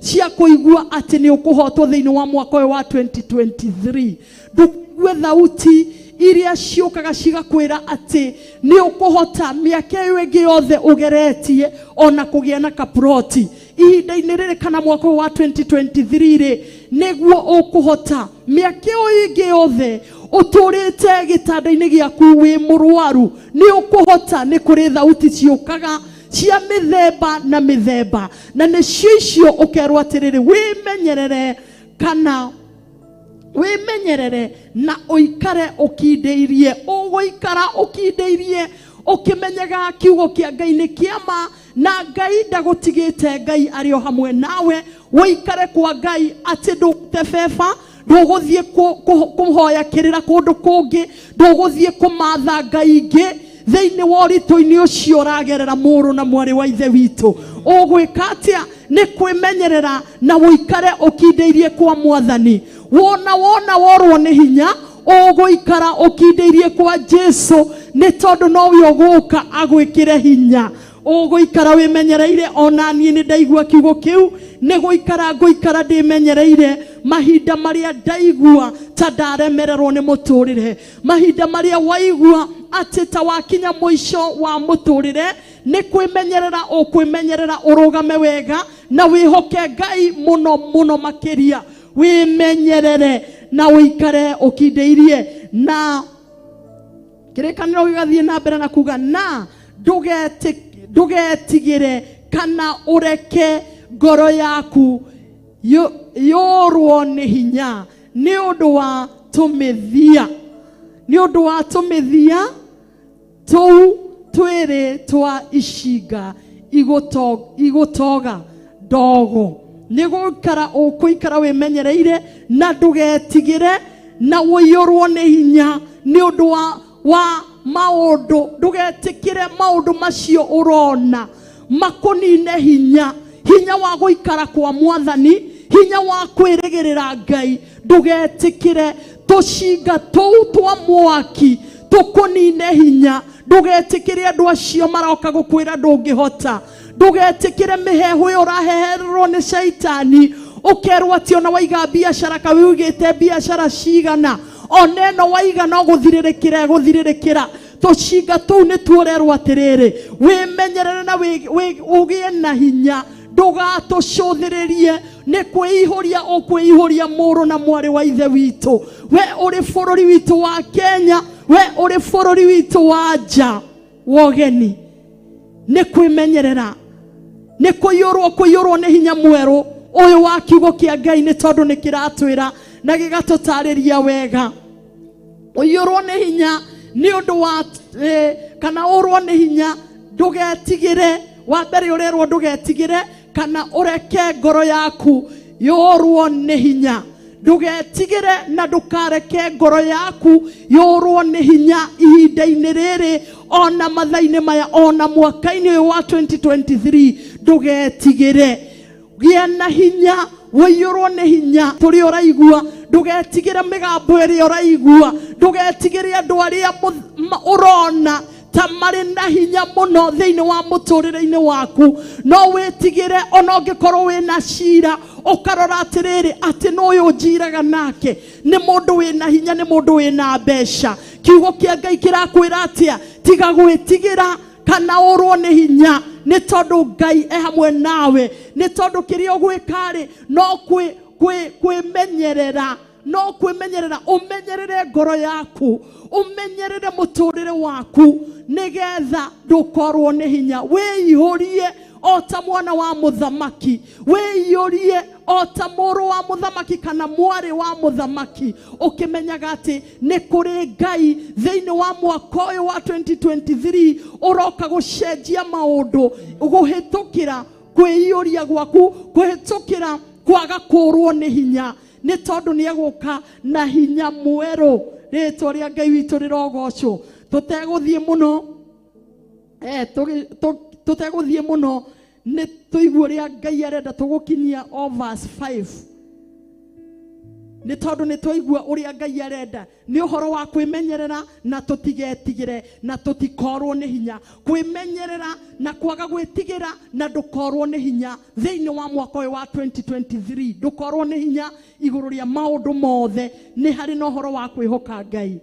cia kũigua atĩ nĩ ũkũhotwo thĩinĩ wa mwaka ũyũ wa 2023. Ndũkaigue thauti iria ciũkaga cigakwĩra atĩ nĩ ũkũhota mĩaka ĩyo ĩngĩ yothe ũgeretie ona kũgĩa na kaproti ihinda-inĩ rĩrĩ kana mwaka ũyũ wa 2023 rĩ, nĩguo ũkũhota. Mĩaka ĩyo ĩngĩ yothe ũtũrĩte gĩtanda-inĩ gĩaku wĩ mũrwaru, nĩ ũkũhota. Nĩ kũrĩ thauti ciũkaga cia mĩthemba na mĩthemba, na nĩcio icio ũkerwo atĩrĩrĩ, wĩmenyerere kana wĩmenyerere na ũikare ũkindĩirie. Ũgũikara ũkindĩirie ũkĩmenyaga kiugo kĩa Ngai nĩ kĩama, na Ngai ndagũtigĩte, Ngai arĩ o hamwe nawe. Ũikare kwa Ngai atĩ ndũgũte beba, ndũgũthiĩ kũhoya kĩrĩra kũndũ kũngĩ, ndũgũthiĩ kũmatha Ngai ingĩ thĩinĩ wa ũritũ-inĩ ũcio ũragerera, mũrũ na mwarĩ wa ithe witũ. Ũgwĩka atĩa? Nĩ kwĩmenyerera na ũikare ũkindĩirie kwa Mwathani. Wona wona worwo nĩ hinya, ũgũikara ũkindĩirie kwa Jesu, nĩ tondũ nowe ũgũka agwĩkĩre hinya. Ũgũikara wĩmenyereire. Ona niĩ nĩ ndaigua kiugo kĩu, nĩ gũikara ngũikara ndĩmenyereire mahinda marĩa ndaigua ta ndaremererwo nĩ mũtũrĩre, mahinda marĩa waigua atĩ ta wakinya mũico wa mũtũrĩre, nĩ kwĩmenyerera ũkwĩmenyerera, ũrũgame wega na wĩhoke Ngai mũno mũno makĩria. Wĩmenyerere na ũikare ũkindĩirie. Na kĩrĩkanĩro gĩgathiĩ na mbere na kuga, na ndũgetigĩre kana ũreke ngoro yaku yũrwo nĩ hinya nĩ ũndũ wa tũmĩthia, nĩ ũndũ wa tũmĩthia tũu twĩrĩ twa icinga igũtoga ndogo. Nĩ gũikara ũkũikara wĩmenyereire na ndũgetigĩre na ũiyũrwo nĩ hinya nĩ ũndũ wa maũndũ. Ndũgetĩkĩre maũndũ macio ũrona makũnine hinya, hinya wa gũikara kwa Mwathani, hinya wa kwĩrĩgĩrĩra Ngai. Ndũgetĩkĩre tũcinga tũu twa mwaki tũkũnine hinya. Ndũgetĩkĩre andũ acio maroka gũkwĩra ndũngĩhota. Ndũgetĩkĩre mĩheehũ ĩyo ũrahehererwo nĩ caitani, ũkerwo atĩ ona waiga biacara kaĩ ũigĩte biacara cigana, ona ĩno waiga no gũthirĩrĩkĩra ĩgũthirĩrĩkĩra. Tũcinga tũu nĩ tuorerwo atĩrĩrĩ, wĩmenyerere na ũgĩe na hinya, ndũgatũcũthĩrĩrie. Nĩ kwĩihũria ũkwĩihũria, mũrũ na mwarĩ wa ithe witũ, we ũrĩ bũrũri witũ wa Kenya, we ũrĩ bũrũri witũ wa nja wa ũgeni. Nĩ kwĩmenyerera, nĩ kũiyũrwo kũiyũrwo nĩ hinya mwerũ ũyũ wa kiugo kĩa Ngai, nĩ tondũ nĩ kĩratwĩra na gĩgatũtarĩria wega. Ũiyũrwo nĩ hinya nĩ ũndũ wa kana ũrwo nĩ hinya, ndũgetigĩre. Wa mbere ũrerwo ndũgetigĩre kana ũreke ngoro yaku yũrwo nĩ hinya. Ndũgetigĩre na ndũkareke ngoro yaku yũrwo nĩ hinya ihinda-inĩ rĩrĩ, ona mathaa-inĩ maya, ona mwaka-inĩ ũyũ wa 2023. Ndũgetigĩre, gĩa na hinya, ũiyũrwo nĩ hinya tũrĩa ũraigua. Ndũgetigĩre mĩgambo ĩrĩa ũraigua, ndũgetigĩre andũ arĩa ũrona ta marĩ na hinya mũno thĩinĩ wa mũtũrĩre-inĩ waku. No wĩtigĩre ona ũngĩkorwo wĩna cira, ũkarora atĩrĩrĩ, atĩ nũ ũyũ njiraga nake? Nĩ mũndũ wĩna hinya, nĩ mũndũ wĩna mbeca. Kiugo kĩa Ngai kĩrakwĩra atĩa? Tiga gwĩtigĩra kana ũrwo nĩ hinya, nĩ tondũ Ngai e hamwe nawe. Nĩ tondũ kĩrĩa ũgwĩka-rĩ, no kwĩmenyerera, no kwĩmenyerera, ũmenyerere ngoro yaku, ũmenyerere mũtũrĩre waku, nĩgetha ndũkorwo nĩ hinya. Wĩihũrie. O ta mwana wa mũthamaki, wĩiyũrie o ta mũrũ wa mũthamaki kana mwarĩ wa mũthamaki, ũkĩmenyaga atĩ nĩ kũrĩ Ngai thĩinĩ wa mwaka ũyũ wa 2023 ũroka gũcenjia maũndũ kũhĩtũkĩra kwĩiyũria gwaku, kũhĩtũkĩra kwaga kũrwo nĩ hinya, nĩ tondũ nĩ egũka na hinya mwerũ. Rĩtwa rĩa Ngai witũ rĩrogocwo. Tũtegũthiĩ mũno, tũtegũthiĩ mũno, nĩ tũigue ũrĩa Ngai arenda tũgũkinyia o verse 5, nĩ tondũ nĩ twaigua ũrĩa Ngai arenda nĩ ũhoro wa kwĩmenyerera na tũtigetigĩre na tũtikorwo nĩ hinya. Kwĩmenyerera na kwaga gwĩtigĩra na ndũkorwo nĩ hinya thĩinĩ wa mwaka ũyũ wa 2023, ndũkorwo nĩ hinya igũrũ rĩa maũndũ mothe. Nĩ harĩ na ũhoro wa kwĩhoka Ngai.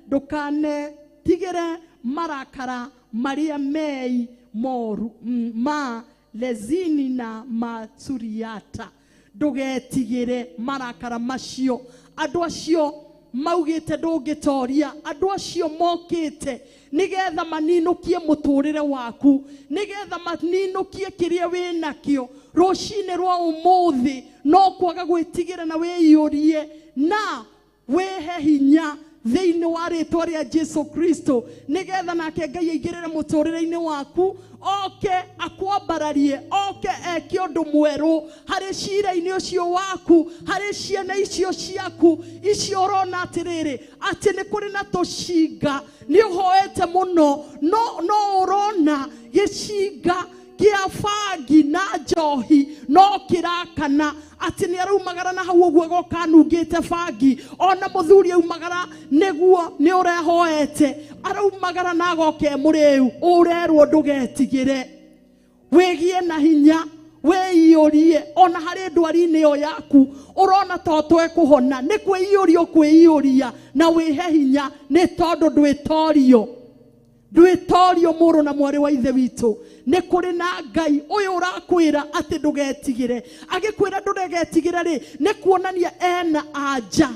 Ndũkanetigĩre marakara marĩa mei moru ma Lezini na Masuriata. Ndũgetigĩre marakara macio. Andũ acio maugĩte ndũngĩtoria, andũ acio mokĩte nĩgetha maninũkie mũtũrĩre waku, nĩgetha maninũkie kĩrĩa wĩnakĩo rũcinĩ rwa ũmũthĩ. No kwaga gwĩtigĩra na wĩiyũrie na wĩhe hinya thĩinĩ wa rĩtwa rĩa Jesu Kristo, nĩgetha nake Ngai aingĩrĩre mũtũrĩre-inĩ waku, oke akwambararie, oke eke ũndũ mwerũ harĩ cira-inĩ ũcio waku, harĩ ciana icio ciaku icio ũrona atĩrĩrĩ atĩ nĩ kũrĩ na tũcinga. Nĩ ũhoete mũno, no ũrona gĩcinga kĩa bangi na njohi no kĩrakana, atĩ nĩ araumagara na hau ũguo agoka anungĩte bangi. Ona mũthuri aumagara nĩguo nĩ ũrehoete, araumagara na agoka e mũrĩu. Ũrerwo ndũgetigĩre, wĩgie na hinya, wĩiyũrie. Ona harĩ ndwari-inĩ ĩyo yaku ũrona ta ũtekũhona, nĩ kwĩiyũria ũkwĩiyũria na wĩhe hinya, nĩ tondũ ndwĩtorio. Ndwĩtorio mũrũ na mwarĩ wa ithe witũ. Nĩ kũrĩ na Ngai ũyũ ũrakwĩra atĩ ndũgetigĩre. Agĩkwĩra ndũgetigĩre rĩ, nĩ kuonania ena anja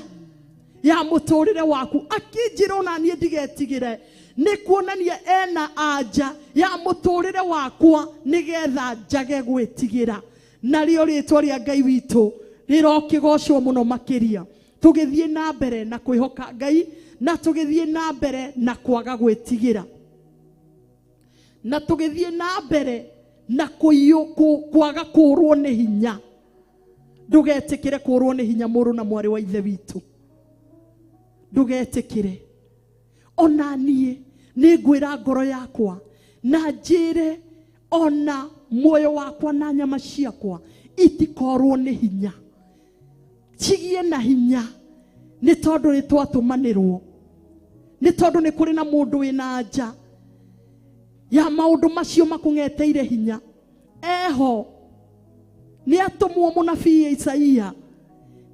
ya mũtũrĩre waku. Akĩnjĩra ona niĩ ndigetigĩre, nĩ kuonania ena anja ya mũtũrĩre wakwa, nĩgetha njage gwĩtigĩra. Narĩo rĩtwa rĩa Ngai witũ rĩrokĩgocwo mũno makĩria. Tũgĩthiĩ na mbere na kwĩhoka Ngai, na tũgĩthiĩ na mbere na kwaga gwĩtigĩra, na tũgĩthiĩ na mbere na kwaga kũrwo nĩ hinya. Ndũgetĩkĩre kũrwo nĩ hinya mũrũ na mwarĩ wa ithe witũ, ndũgetĩkĩre. Ona niĩ nĩ ngwĩra ngoro yakwa na njĩre ona muoyo wakwa na nyama ciakwa itikorwo nĩ hinya, cigie na hinya, nĩ tondũ nĩ twatũmanĩrwo, nĩ tondũ nĩ kũrĩ na mũndũ wĩna anja ya maũndũ macio makũng'eteire hinya. Eho nĩ atũmwo mũnabii Isaia,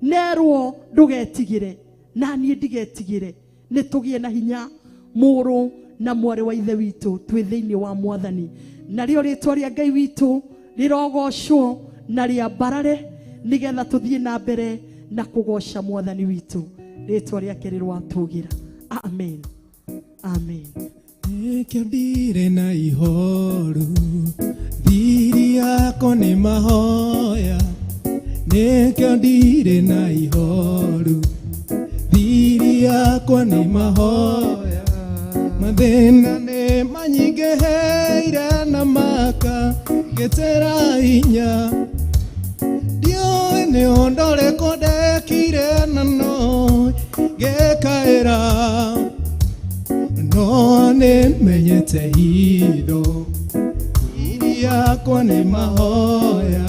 nerwo ndũgetigĩre, na niĩ ndigetigĩre. Nĩ tũgĩe na hinya mũrũ na mwarĩ wa ithe witũ twĩ thĩinĩ wa Mwathani. Narĩo rĩtwa rĩa Ngai witũ rĩrogocwo na rĩambarare, nĩgetha tũthiĩ na mbere na kũgoca Mwathani witũ. Rĩtwa rĩake rĩroatũgĩra. Amen, amen. Nĩkĩo ndirĩ na ihoru, thiri yakwa nĩ mahoya. Nĩkĩo ndirĩ na ihoru, thiri yakwa nĩ mahoya. Mathĩna nĩ manyingĩhĩire na maka ngĩtĩra hinya. Ndiũĩ nĩ ũndũ ũrĩkũ ndekire na no ngĩkaĩra, no nĩmenyete hitho, thiri yakwa nĩ mahoya.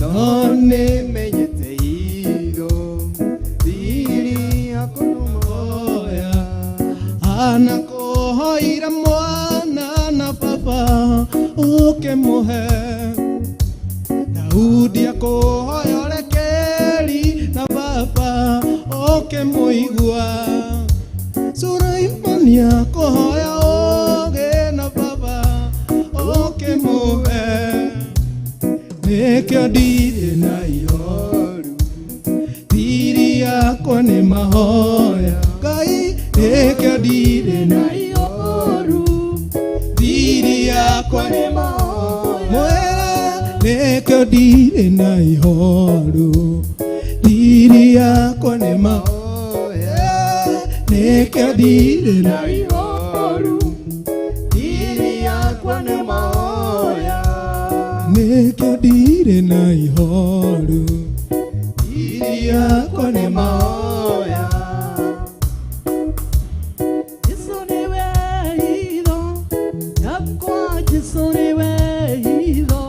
No nĩmenyete hitho, thiri yakwa nĩ mahoya. Ana kũhoire mwana na baba ũkĩmũhe, Daudi akũhoya ũrekeri na baba ũkĩmũigua, Sulaimani akũhoya ũũgĩ na baba ũkĩmũhe. Nĩkĩo ndirĩ na ihoru, thiri yakwa nĩ mahoya. Ngai, nĩkĩo ndirĩ na ihoru, thiri yakwa Nĩ mahoya nĩkĩo ndirĩ na ihoru, riri yakwa nĩ mahoya, nĩkĩo ndirĩ na Ihoru, riri yakwa nĩ mahoya. Nĩkĩo ndirĩ na ihoru, riri yakwa nĩ mahoya. Jesu niwe hitho yakwa, Jesu niwe hitho,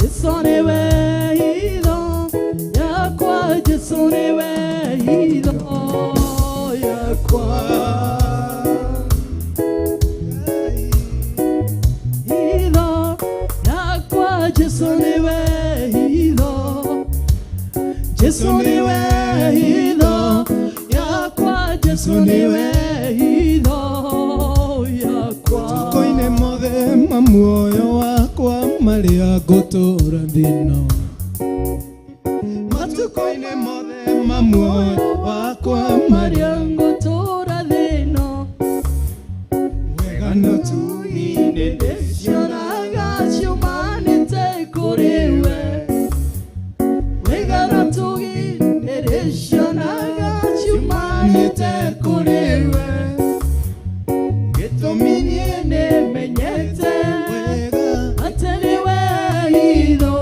Jesu niwe hitho yakwa, Jesu niwe hitho yakwa. Hitho yakwa, Jesu niwe hitho, Jesu niwe hitho yakwa, Jesu niwe hitho yakwa. Matukũ-inĩ mothe ma muoyo wakwa marĩa ngũtũũra thĩ-ĩno, matukũ-inĩ mothe ma muoyo wakwa marĩa marĩa ngũtũũra thĩ-ĩno, wega no tugi nĩndĩcionaga ciumanĩte kũrĩ we, wega na tugi nĩndĩcionaga ciumanĩte kũrĩ we. Gĩtũmi niĩ nĩmenyete wega atĩ nĩwe hitho,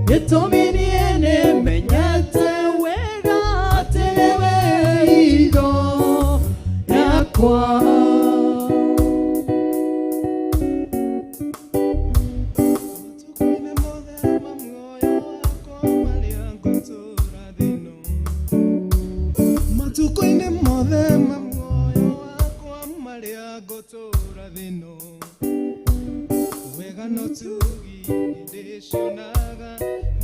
gĩtũmi niĩ nĩmenyete wega atĩ nĩwe hitho yakwa. Matukũ-inĩ mothe ma muoyo wakwa marĩa ngũtũũra thĩ-ĩno, matukũ-inĩ mothe ma muoyo wakwa marĩa ngũtũũra thĩ-ĩno, wega no tugi nĩndĩcionaga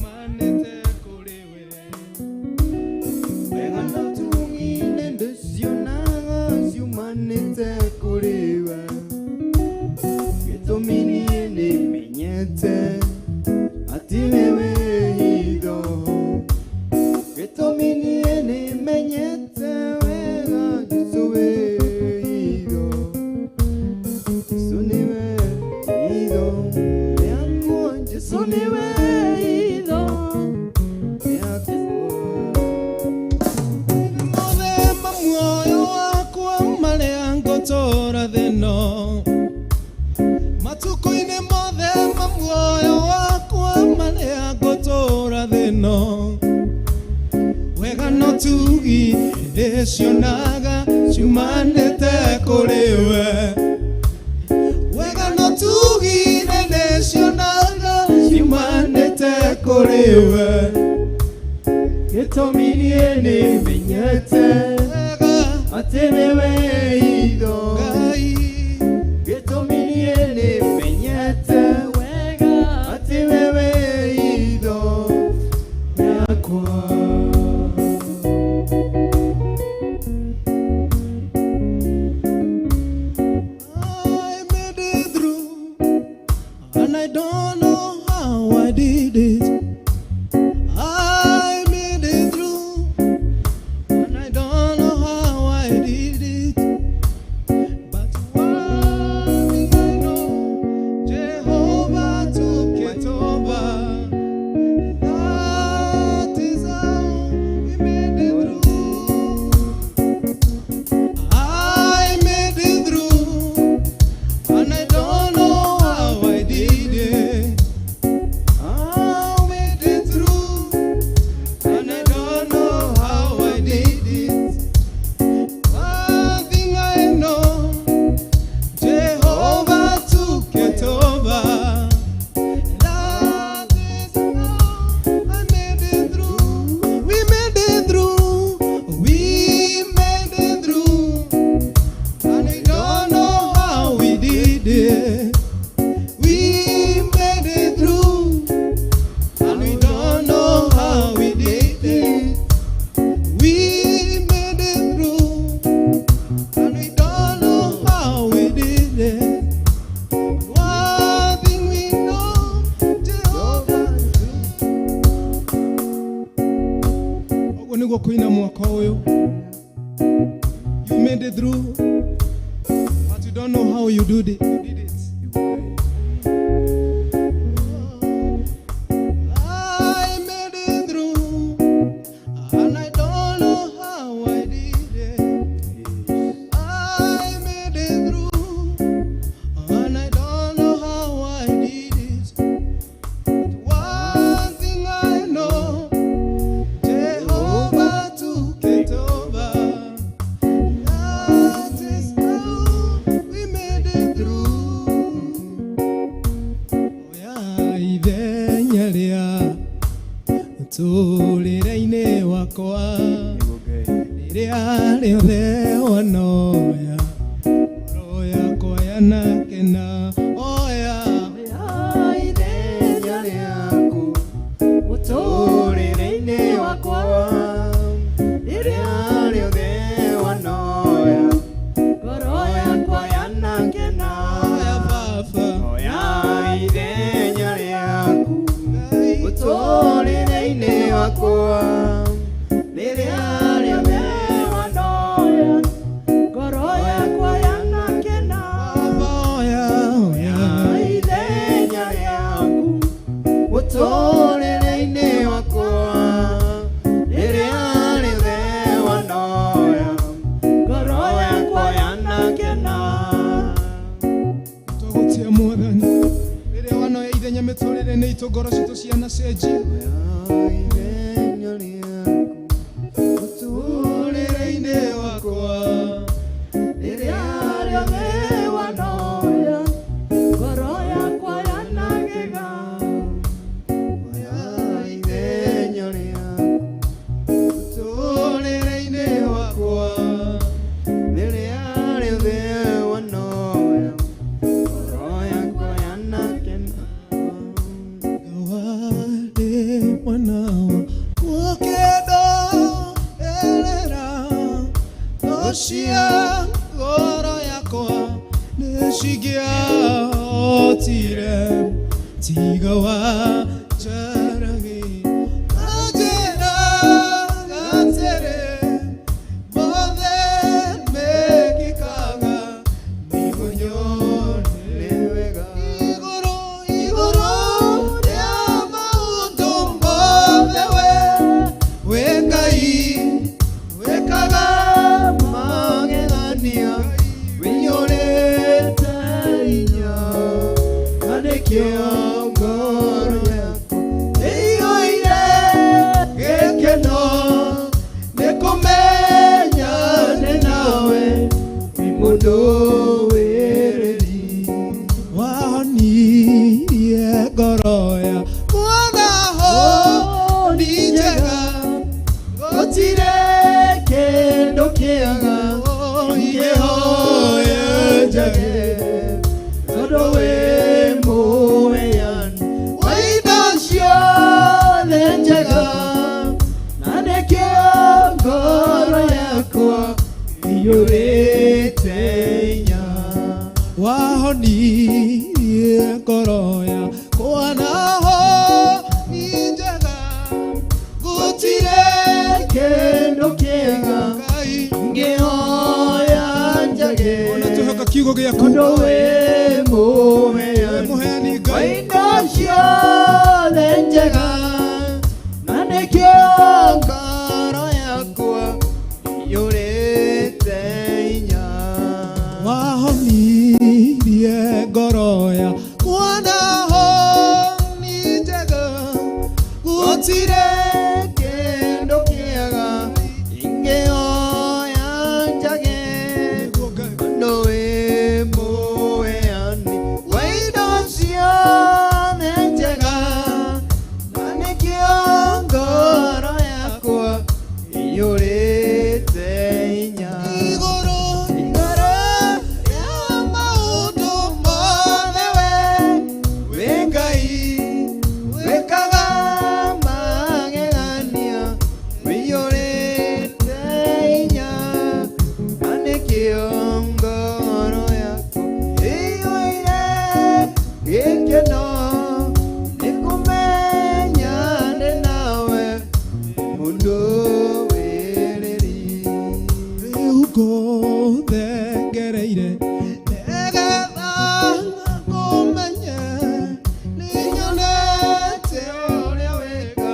manĩte kũrĩ we. Wega no tugi nĩndĩcionaga ciumanĩte kũrĩ we, gĩtũmi niĩ nĩmenyete atĩ nĩwe hitho, gĩtũmi niĩ nĩmenyete wega Jesũ wĩ hitho, Jesũ nĩwe hitho rĩakwa, Jesũ Jesu niwe hitho rĩakwa. Mothe ma muoyo wakwa marĩa ngũtũũra thĩ-ĩno, matukũ-inĩ mothe ma muoyo wakwa marĩa ngũtũũra thĩ-ĩno, wega no tugi ndĩcionaga ciumanĩte kũrĩ we, wega no tugi nĩndĩcionaga ciumanĩte kũrĩ we. Gĩtũmi niĩ nĩmenyete wega atĩ nĩwe hitho, Ngai. Gĩtũmi niĩ nĩmenyete wega atĩ nĩwe hitho yakwa. I made it through, and I don't know how I did it. I made it through, and I don't know how I did it. But one thing I know, Jehovah took it over. That is how we made it through. I made it through, and I don't know how I did it. I made it through, and I don't know how I did it. One thing I know, Jehovah took it over. That is how I made it through. We made it through. We made it through. And I don't know how we did it. We made it through. And we don't know how we did it. We made it through. And we don't know how we did it. One thing we know, Jehovah. Ũguo nĩguo kũina mwaka ũyũ. You made it through, but you don't know how you did it. Rĩrĩa rĩothe wanoya ngoro yakwa yanakena oya Ithenya rĩaku mũtũũrĩre-inĩ wakwa rĩrĩa rĩothe wanoya ngoro yakwa yanakena oya baba oya ithenya rĩaku mũtũũrĩre-inĩ wakwa rĩrĩa rĩothe wanoya ngoro yakwa yanakena baba oya oya ithenya rĩaku mũtũũrĩre-inĩ wakwa rĩrĩa rĩothe wanoya ngoro yakwa yanakena Tũgũtĩa mwathani rĩrĩa wanoya ithenya mĩtũrĩre-inĩ itũ ngoro citũ cianacenjia ithenya rĩaku mũtũũrĩre-inĩ wakwa rĩrĩa rĩothe wanoya ngoro yakwa yanagega oya ithenya rĩaku mũtũũrĩre-inĩ wakwa rĩrĩa rĩothe wanoya ngoro yakwa yanakena Warĩ mwana wa kĩndo erera no cia ngoro yakwa nĩcingĩahotire tiga wa njaragĩ anjĩra atĩrĩ mothe mekĩkaga nĩguo nyone wega igũrũ igũrũ rĩa maũndũ mothe we we Ngai wĩkaga magegania wĩiyũrĩte hinya na nĩkĩo ngoro yakwa ĩiyũire gĩkeno nĩ kũmenya nĩ nawe wĩ mũndũ wĩrĩri wahonirie ngoro yakwa na honi njega gũtirĩ kĩndũ kĩaga ingĩhoya njage tondũ wĩ mũheani wa indo ciothe njega na nĩkĩo ngoro yakwa ĩiyũrĩte hinya wahonirie ngoro yakwa na honi njega gũtirĩ kĩndũ kĩega Ngai ingĩhoya njage ona twĩhoka kiugo gĩaku tondũ wĩ mũheani mũheani Ngai wa indo ciothe njega na nĩkĩo ngoro yakwa ĩiyũrĩte hinya wahonirie ngoro yakwa na honi njega gũtirĩ kĩndũ kĩega ingĩhoya njage tondũ wĩ mũheani wa indo ciothe njega na nĩkĩo ngoro yakwa ĩiyũrĩte hinya igũrũ igũrũ rĩa maũndũ mothe we wĩ Ngai wĩkaga magegania wĩiyũrĩte hinya na nĩkĩo ngoro yakwa ĩiyũire gĩkeno nĩ kũmenya ndĩ nawe mũndũ wĩrĩri rĩu ngũthengereire nĩgetha ngũmenye nĩnyonete ũrĩa wĩka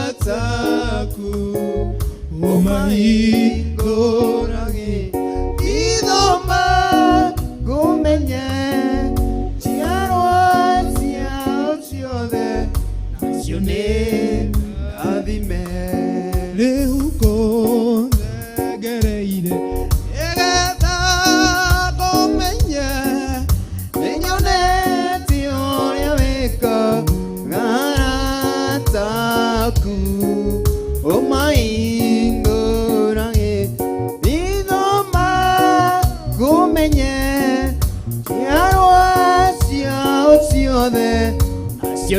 ataku ũmahingũrage ithoma ngũmenye njiarwa ciao ciothe nacio nĩ rathime rĩu ngũthengereire nĩgetha ngũmenye nĩnyonete ũrĩa wĩka arata aku ũmahingũrage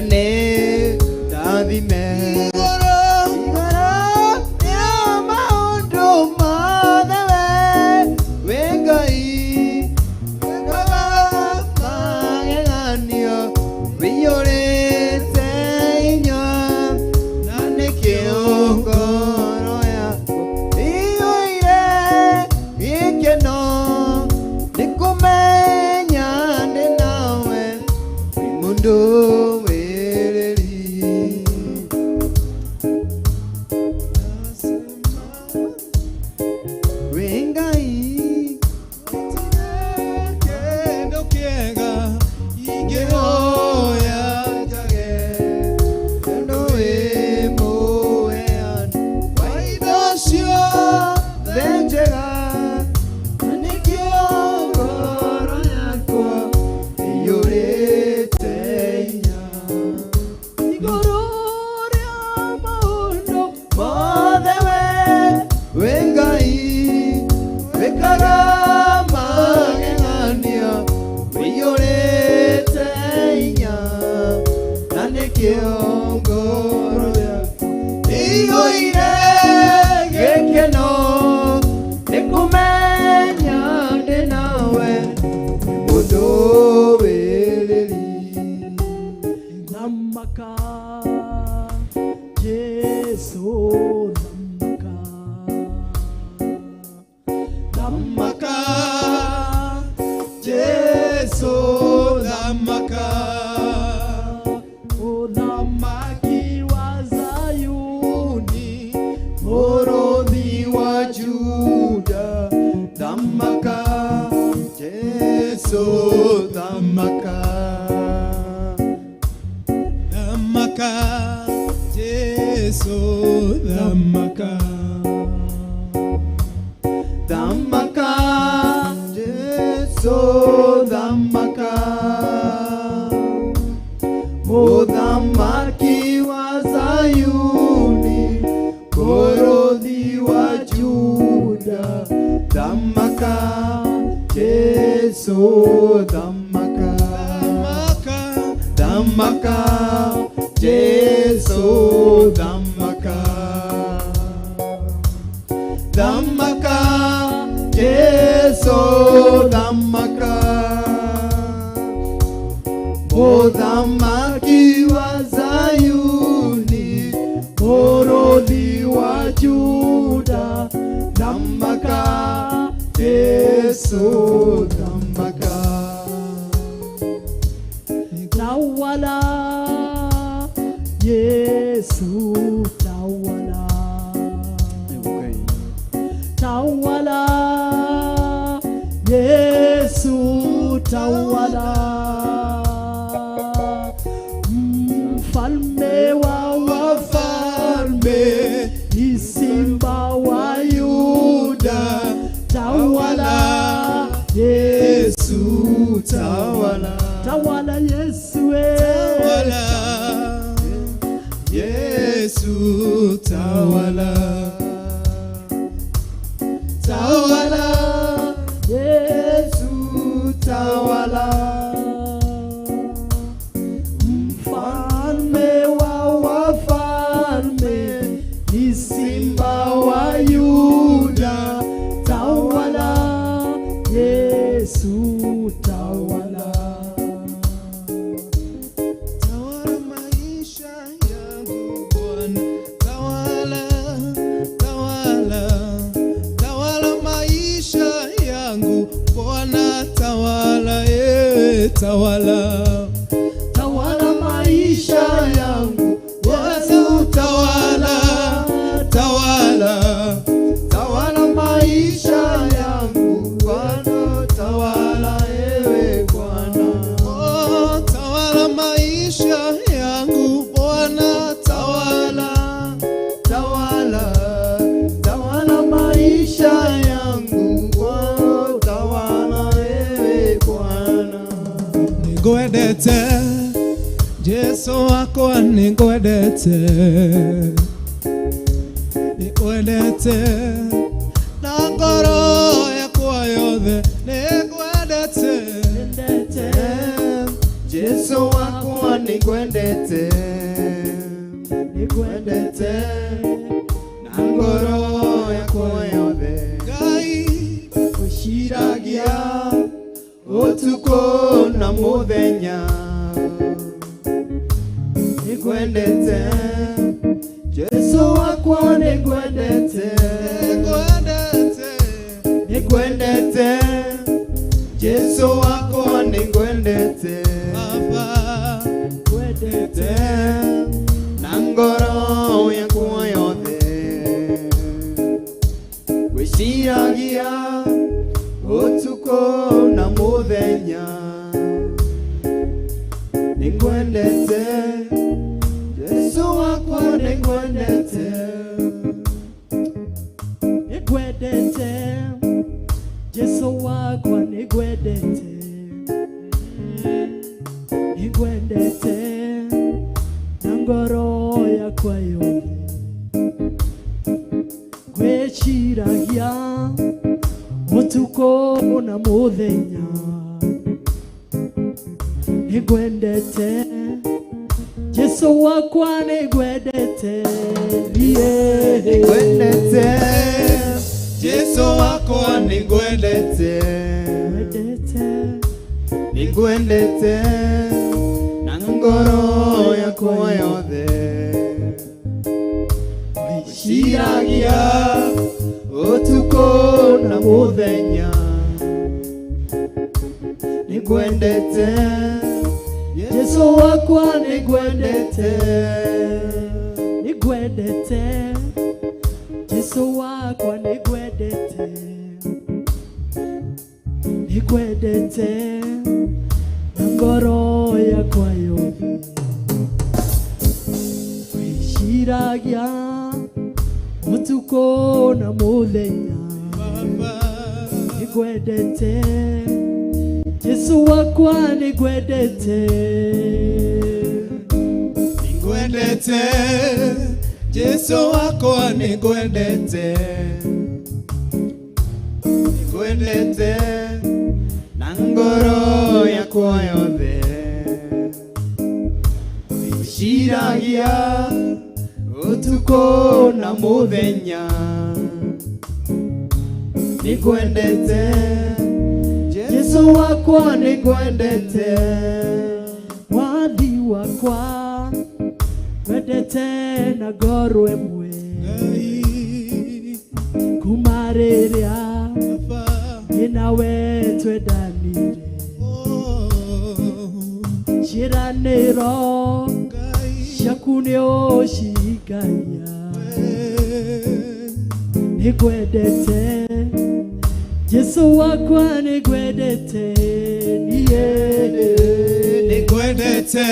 Nyone ndathime. Igũrũ Igũrũ rĩa maũndũ mothe we Ngai wĩkaga mageganio wĩiyũrĩte hinya na nĩkĩo ngoro yakwa ĩiyũire gĩkeno nĩ kũmenya ndĩ nawe wĩ mũndũ wĩrĩri. Wĩ Ngai kĩndũ kĩega ingĩhoya njage tondũ wĩ mũheani wa indo ciothe njega na nĩkĩo ngoro yakwa ĩiyũrĩte hinya. Igũrũ rĩa maũndũ Mothe we Ngai wĩkaga mageganio wĩiyũrĩte hinya na nĩkĩo ngoro yakwa ĩiyũire gĩkeno nĩ kũmenya ndĩ nawe mũndũ wĩrĩri. Thamaka Jesu thamaka Thamaka Jesu thamaka Ũthamaki wa Zayuni Mũrũthi wa Juda thamaka Jesu thamaka. Thamaka Jesu thamaka Thamaka Jesu thamaka Mũthamaki wa Zayuni Mũrũthi wa Juda thamaka Jesu thamaka Thamaka Thamaka Jesu thamaka Thamaka Jesu thamaka Mũthamaki wa Zayuni Mũrũthi wa Juda thamaka Jesu thamaka. Tawala Yesu tawala Tawala Yesu tawala Mfalme wa wafalme ni Simba wa Yuda tawala Yesu tawala Tawala Yesu eh. Tawala Yesu tawala Tawala Yesu Tawala Mfalme wa wafalme ni Simba wa Yuda tawala Yesu tawala Tawala maisha yangu Bwana tawala tawala tawala maisha yangu Bwana tawala tawala Tawala maisha yangu Yesu tawala tawala Tawala maisha yangu Bwana tawala ewe Bwana Oh, tawala maisha yangu Bwana tawala Tawala tawala maisha yangu Bwana tawala ewe Bwana Nĩngwendete Jesu wakwa nĩngwendete Nĩngwendete na ngoro yakwa yothe nĩngwendete Ndete Jesu wakwa Nĩngwendete, nĩngwendete na ngoro yakwa yothe. Ngai. Gwĩciragia ũtukũ na mũthenya, nĩngwendete Jesu wakwa, nĩngwendete. Nĩngwendete. Nĩngwendete Jesu wakwa, nĩngwendete. Baba. Ngwendete na ngoro yakwa yothe, gwĩciragia ũtukũ na mũthenya, nĩngwendete Jesu wakwa, nĩngwendete. Nĩngwendete Jesu wakwa, nĩngwendete, nĩngwendete na ngoro yakwa yothe, ngwĩciragia ũtukũ na mũthenya, nĩngwendete Jesu wakwa, nĩngwendete niĩ. Nĩngwendete. Jesu wakwa, nĩngwendete. Ngwendete. Nĩngwendete na ngoro yakwa yothe, gwĩciragia ũtukũ na mũthenya, nĩngwendete Jesu wakwa, nĩngwendete. Nĩngwendete Jesu wakwa, nĩngwendete, nĩngwendete na ngoro yakwa yothe, ngwĩciragia ũtukũ na mũthenya, Baba. Nĩngwendete Jesu wakwa, nĩngwendete. Nĩngwendete Jesu wakwa, nĩngwendete, Nĩngwendete na ngoro yakwa yothe, gwĩciragia ũtukũ na mũthenya, nĩngwendete Jesu wakwa, nĩngwendete. Mwathi wakwa, ngwendete na ngoro ĩmwe. Ngai. Kuma rĩrĩa Baba. niĩ nawe twendanire, Oh. ciĩranĩro Ngai. ciaku nĩ ũcihingagia. Nĩngwendete Jesu wakwa, nĩngwendete niĩ. Nĩngwendete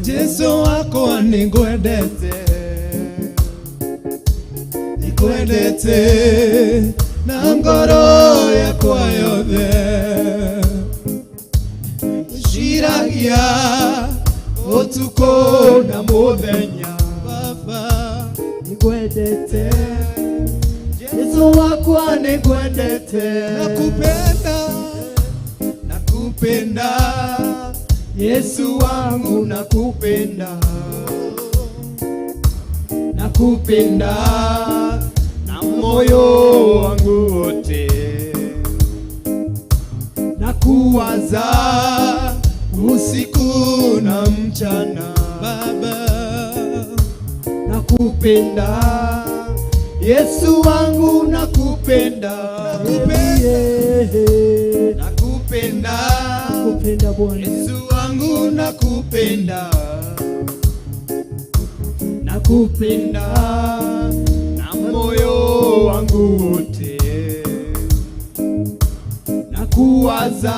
Jesu wakwa, nĩngwendete, nĩngwendete na ngoro yakwa yothe, ciragia ũtukũ na mũthenya. Baba. Nĩngwendete Jesu wakwa, nĩngwendete. Nakupenda, nakupenda. Yesu wangu, nakupenda, nakupenda na moyo wangu wote, nakuwaza usiku na mchana. Baba. Nakupenda Yesu wangu, nakupenda. Yeah. Nakupenda. Kupenda Bwana. Yesu wangu, nakupenda, nakupenda na moyo wangu wote, nakuwaza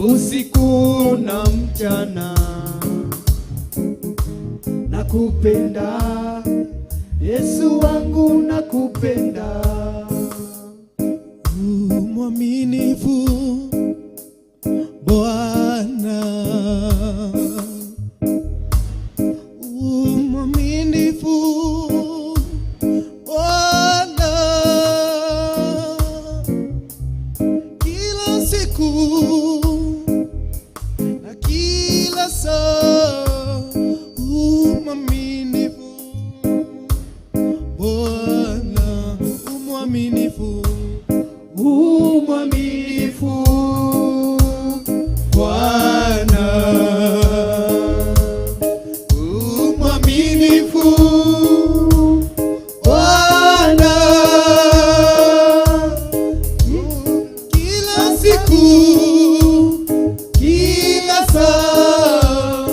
usiku na mchana, nakupenda Yesu wangu, nakupenda. Mwaminifu Bwana, mwaminifu Bwana, kila siku na kila Mwaminifu, umwaminifu Bwana, umwaminifu Bwana, kila siku, kila saa,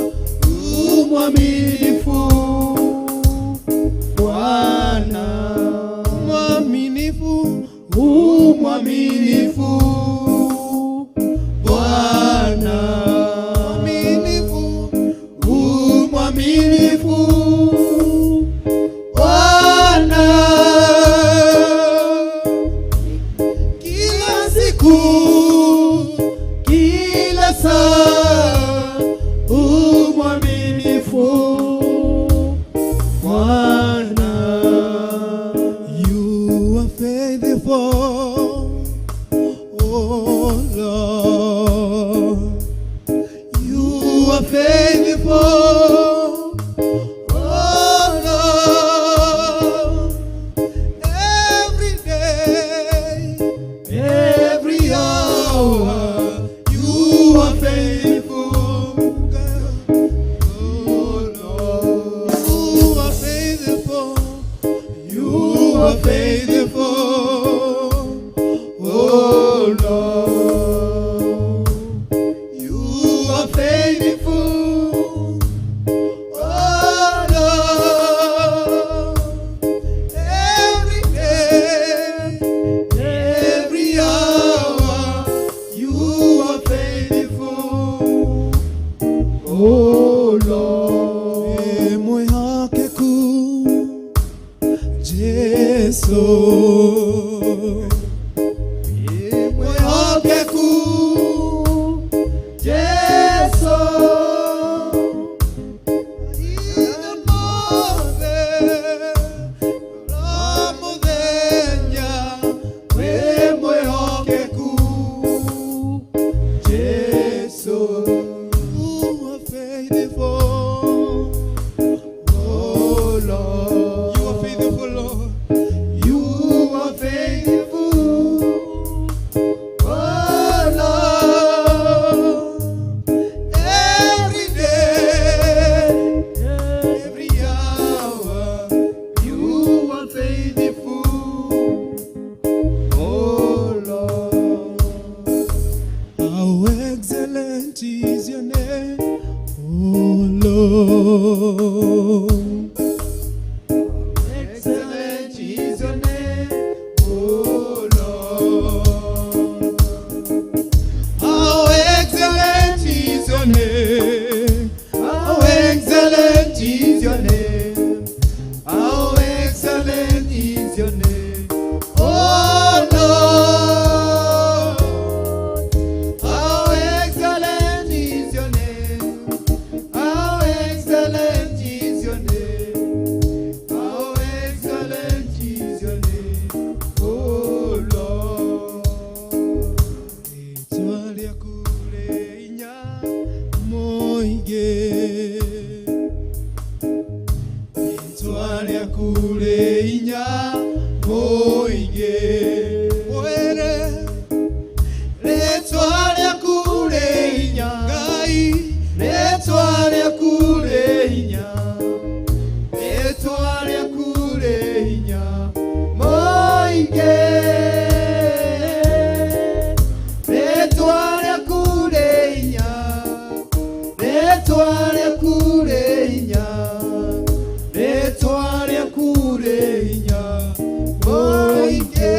umwaminifu Bwana, mwaminifu, umwaminifu Bwana, mwaminifu, umwaminifu Bwana, kila siku, kila saa, umwaminifu Bwana. You are faithful, oh Lord. You are faithful, oh Lord. Every day, every hour, you are faithful, God. Oh Lord, you are faithful. You are faithful, oh Lord. You are faithful, oh Lord. Every day, every hour, you are faithful, oh Lord. Mwĩhokeku Jesu, mwĩhokeku Jesu, mahinda mothe o mũthenya wĩ mwĩhokeku Jesu. You are faithful, oh Lord. You are faithful, Lord. You are faithful, oh Lord. Every day, every hour, you are faithful, oh Lord. How excellent is your name, oh Lord. Excellent is your name, oh Lord. How excellent is your name. How excellent is your name. How excellent is your name, oh Lord. How excellent is your name. How excellent is your name. How excellent is your name, oh Lord. Rĩĩtwa rĩaku rĩ hinya mũingĩ. Rĩĩtwa rĩaku rĩ hinya mũingĩ. Mwĩre rĩĩtwa rĩaku rĩ hinya Ngai, rĩĩtwa rĩaku rĩ hinya, rĩĩtwa rĩaku rĩ hinya mũingĩ. Rĩĩtwa rĩaku rĩ hinya, rĩĩtwa rĩaku rĩ hinya, rĩĩtwa rĩaku rĩ hinya mũingĩ.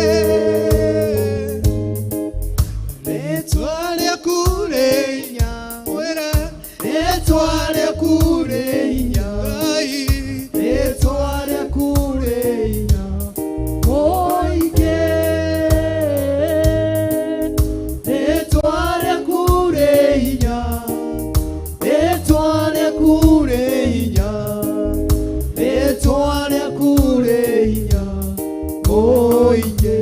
Rĩĩtwa rĩaku rĩ hinya, mwĩre rĩĩtwa rĩaku rĩ hinya Ngai, rĩĩtwa rĩaku rĩ hinya mũingĩ. Rĩĩtwa rĩaku rĩ hinya, rĩĩtwa rĩaku rĩ hinya, rĩĩtwa rĩaku rĩ hinya mũingĩ.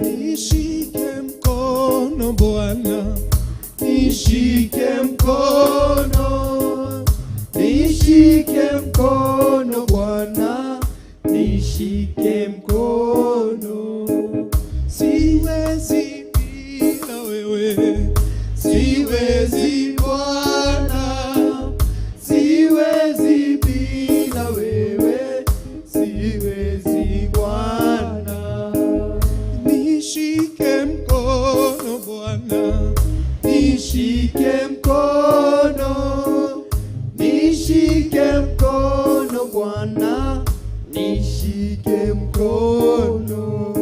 Nishike mkono Bwana, nishike mkono, nishike mkono Bwana, nishike mkono. mkono. Siwezi bila wewe, siwezi Bwana, siwezi bila wewe, siwezi Bwana. Nishike mkono Bwana, nishike mkono, nishike mkono Bwana, nishike mkono.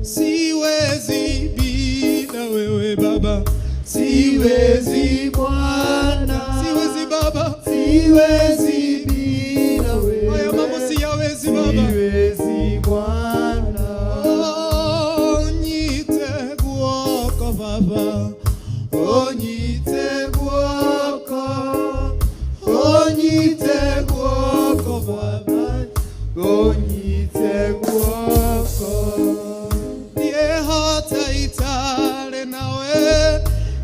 Siwezi bila wewe Baba, siwezi Bwana, siwezi Baba, siwezi bila wewe. Haya mambo siyawezi Baba, siwezi Bwana. Oh, nyite guoko Baba, oh, nyite guoko, oh, nyite guoko Baba, oh, nyite guoko. Ndiehota itare nawe,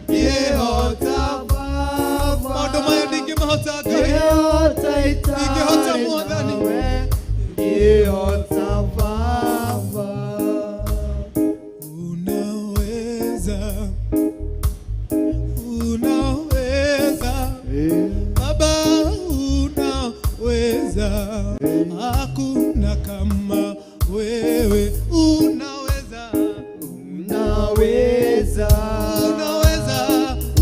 ndiehota Baba, maũndũ maya ndingĩmahota Ngai, ndingĩhota Mwathani. Ndiehota Baba. Unaweza, unaweza Baba, unaweza, hakuna kama wewe. Unaweza, unaweza, unaweza,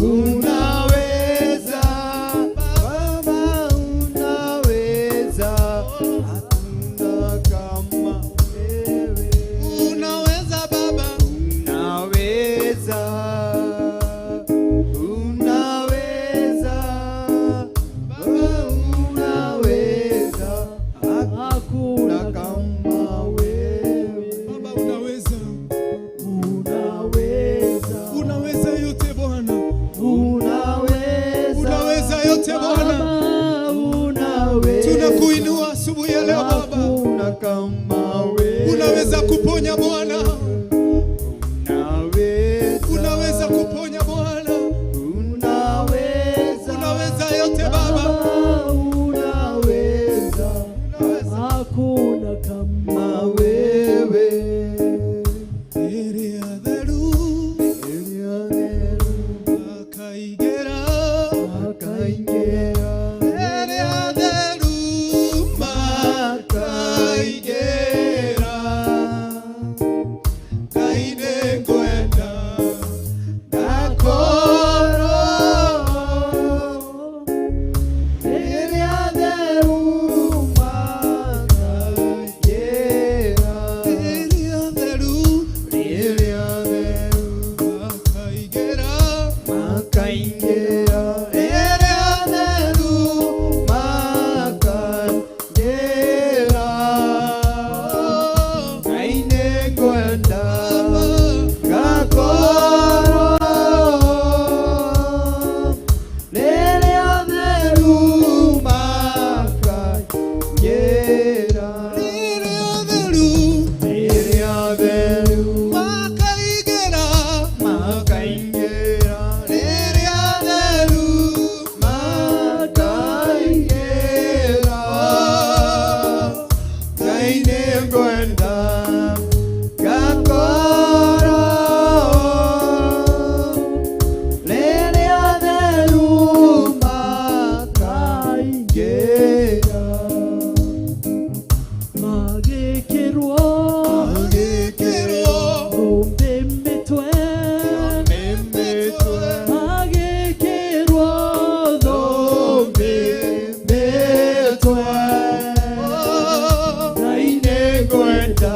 unaweza Baba, unaweza, hakuna kama wewe. Unaweza Baba, unaweza, unaweza Baba, unaweza, hakuna kama wewe. Baba, unaweza, unaweza, unaweza yote Bwana, unaweza, unaweza yote Bwana, tunakuinua asubuhi ya leo Baba, unaweza kuponya Bwana, unaweza kuponya Bwana, unaweza yote Baba, unaweza. Hakuna kama wewe. Ĩrĩa theru, makaingĩra, ĩrĩa theru, makaingĩra. Ngai nĩngwenda ngakorwo ĩrĩa theru, makaingĩra. Ĩrĩa theru, makaingĩra, makaingĩra. Ĩrĩa theru, makaingĩra. Ngai nĩngwenda ngakorwo rĩrĩa theru, makaingĩra. Rĩrĩa theru, rĩrĩa theru, makaingĩra, makaingĩra. Rĩrĩa theru, makaingĩra. Ngai nĩngwenda ngakorwo rĩrĩa theru, makaingĩra. Magĩkĩrwo Magĩkĩrwo thũmbĩ mĩtwe, mĩtwe, magĩkĩrwo thũmbĩ mĩtwe. Ngai nĩngwenda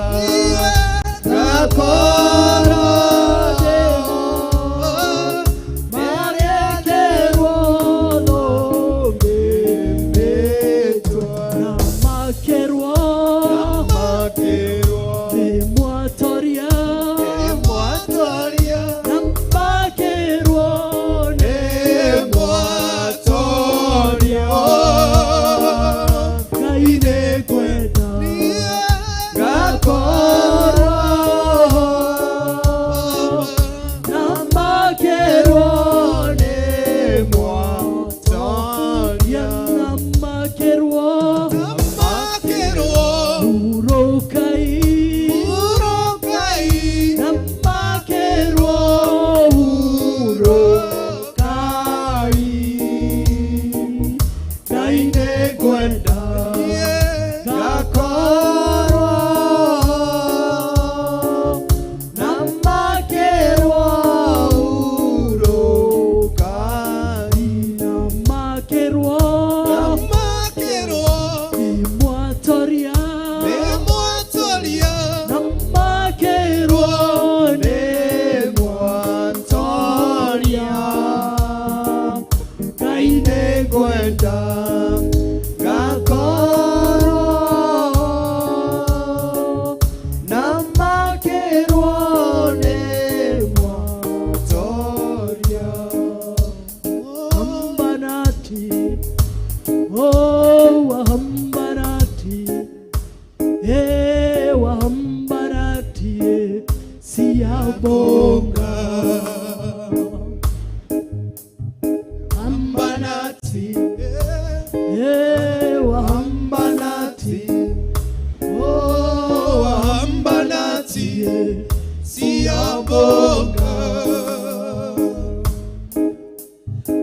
nathi siyabonga.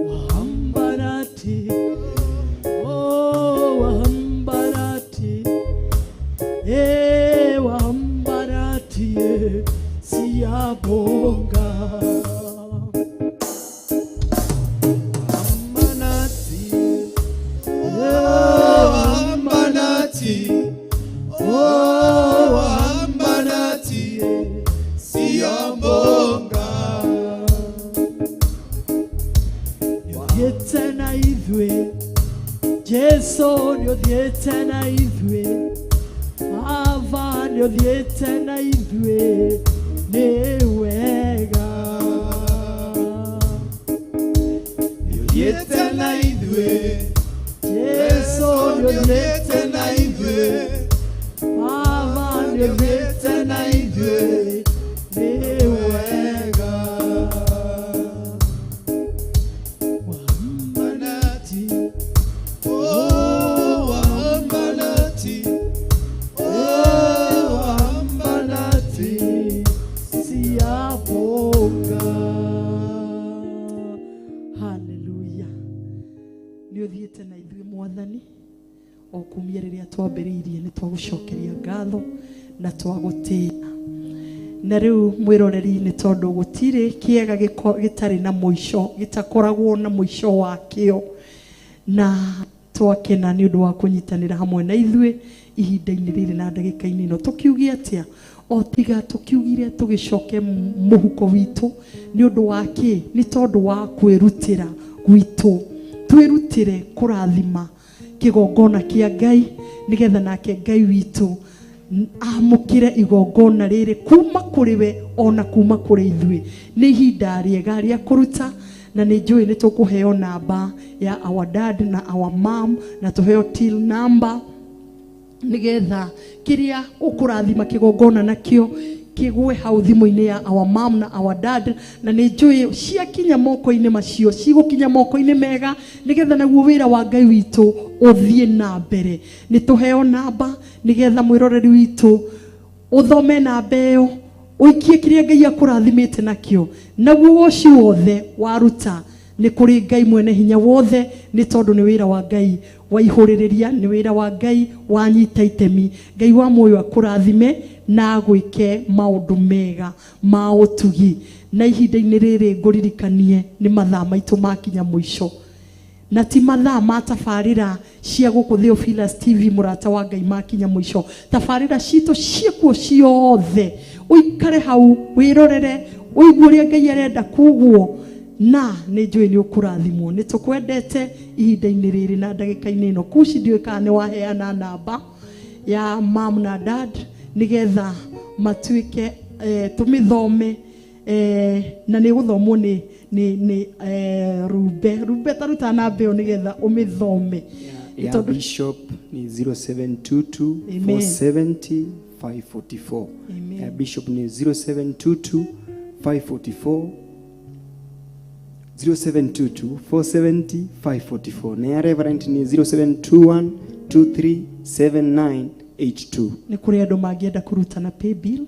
Wahamba nathi, oh wahamba nathi, eh wahamba nathi, siyabonga. Hamba nathi, oh hamba nathi, oh hamba nathi, siyabonga. Nĩũthiĩte na ithuĩ Jesu, nĩũthiĩte na ithuĩ Baba, nĩũthiĩte na ithuĩ, nĩ wega. Nĩũthiĩte na ithuĩ Jesu, nĩũthiĩte na ithuĩ Baba, nĩũthiĩte na ithuĩ, nĩ wega. Wahamba nathi, oh wahamba nathi, oh wahamba nathi. Siyabonga. Haleluya. Nĩ ũthiĩte na ithuĩ Mwathani o kumia rĩrĩa twambĩrĩirie, nĩ twagũcokeria ngatho na twagũtĩĩa. Na rĩu mwĩroreri, nĩ tondũ gũtirĩ kĩega gĩtarĩ na mũico, gĩtakoragwo na mũico wakĩo, na twakena nĩ ũndũ wa kũnyitanĩra hamwe na ithuĩ ihinda-inĩ rĩrĩ na ndagĩka-inĩ ĩno. Tũkiuge atĩa o tiga tũkiugire tũgĩcoke mũhuko witũ? Nĩ ũndũ wa kĩ? Nĩ tondũ wa kwĩrutĩra gwitũ, twĩrutĩre kũrathima kĩgongona kĩa Ngai, nĩgetha nake Ngai witũ amũkĩre igongona rĩrĩ kuma kũrĩ we ona kuma kũrĩ ithuĩ. Nĩ ihinda rĩega rĩa kũruta, na nĩ njũĩ nĩ tũkũheo namba ya our dad na our mom, na tũheo till number, nigetha kiria ukurathima kigongona nakio kigwe hau thimũ-inĩ ya our mom na our dad. Na nĩ njũĩ ciakinya moko-inĩ macio cigũkinya moko-inĩ mega, nigetha naguo wĩra wa Ngai witũ ũthiĩ na mbere. Nĩ tũheo namba, nigetha mwĩroreri witũ ũthome namba ĩyo, ũikie kĩrĩa Ngai akũrathimĩte nakĩo. Naguo woci wothe waruta nĩ kũrĩ Ngai mwene hinya wothe, nĩ tondũ nĩ wĩra wa Ngai waihũrĩrĩria, nĩ wĩra wa Ngai wanyita itemi. Ngai wa muoyo akũrathime na agwĩke maũndũ mega ma ũtugi. Na ihinda-inĩ rĩrĩ ngũririkanie nĩ mathaa maitũ makinya mũico, na ti mathaa ma tabarĩra cia gũkũ Theophilus TV, mũrata wa Ngai, makinya mũico. Tabarĩra citũ ciĩkuo ciothe, ũikare hau wĩrorere, ũigue ũrĩa Ngai arenda kuguo, na nĩ njũĩ nĩ ũkũrathimwo. Nĩ tũkwendete ihinda-inĩ rĩrĩ na ndagĩka-inĩ ĩno. Kuci, ndiũĩ kana nĩ waheana namba ya mam na dad, nĩgetha matuĩke tũmĩthome, na nĩ gũthomwo nĩ Rumbe. Rumbe, ta ruta namba ĩyo nĩgetha ũmĩthome. Ya Bishop ni 0722 Amen. 470 544. Amen. Ya Bishop ni 0722 544, 0722 470 544, na ya Reverend ni 0721 237982. Nĩ kũrĩ andũ mangĩenda kũruta na paybill?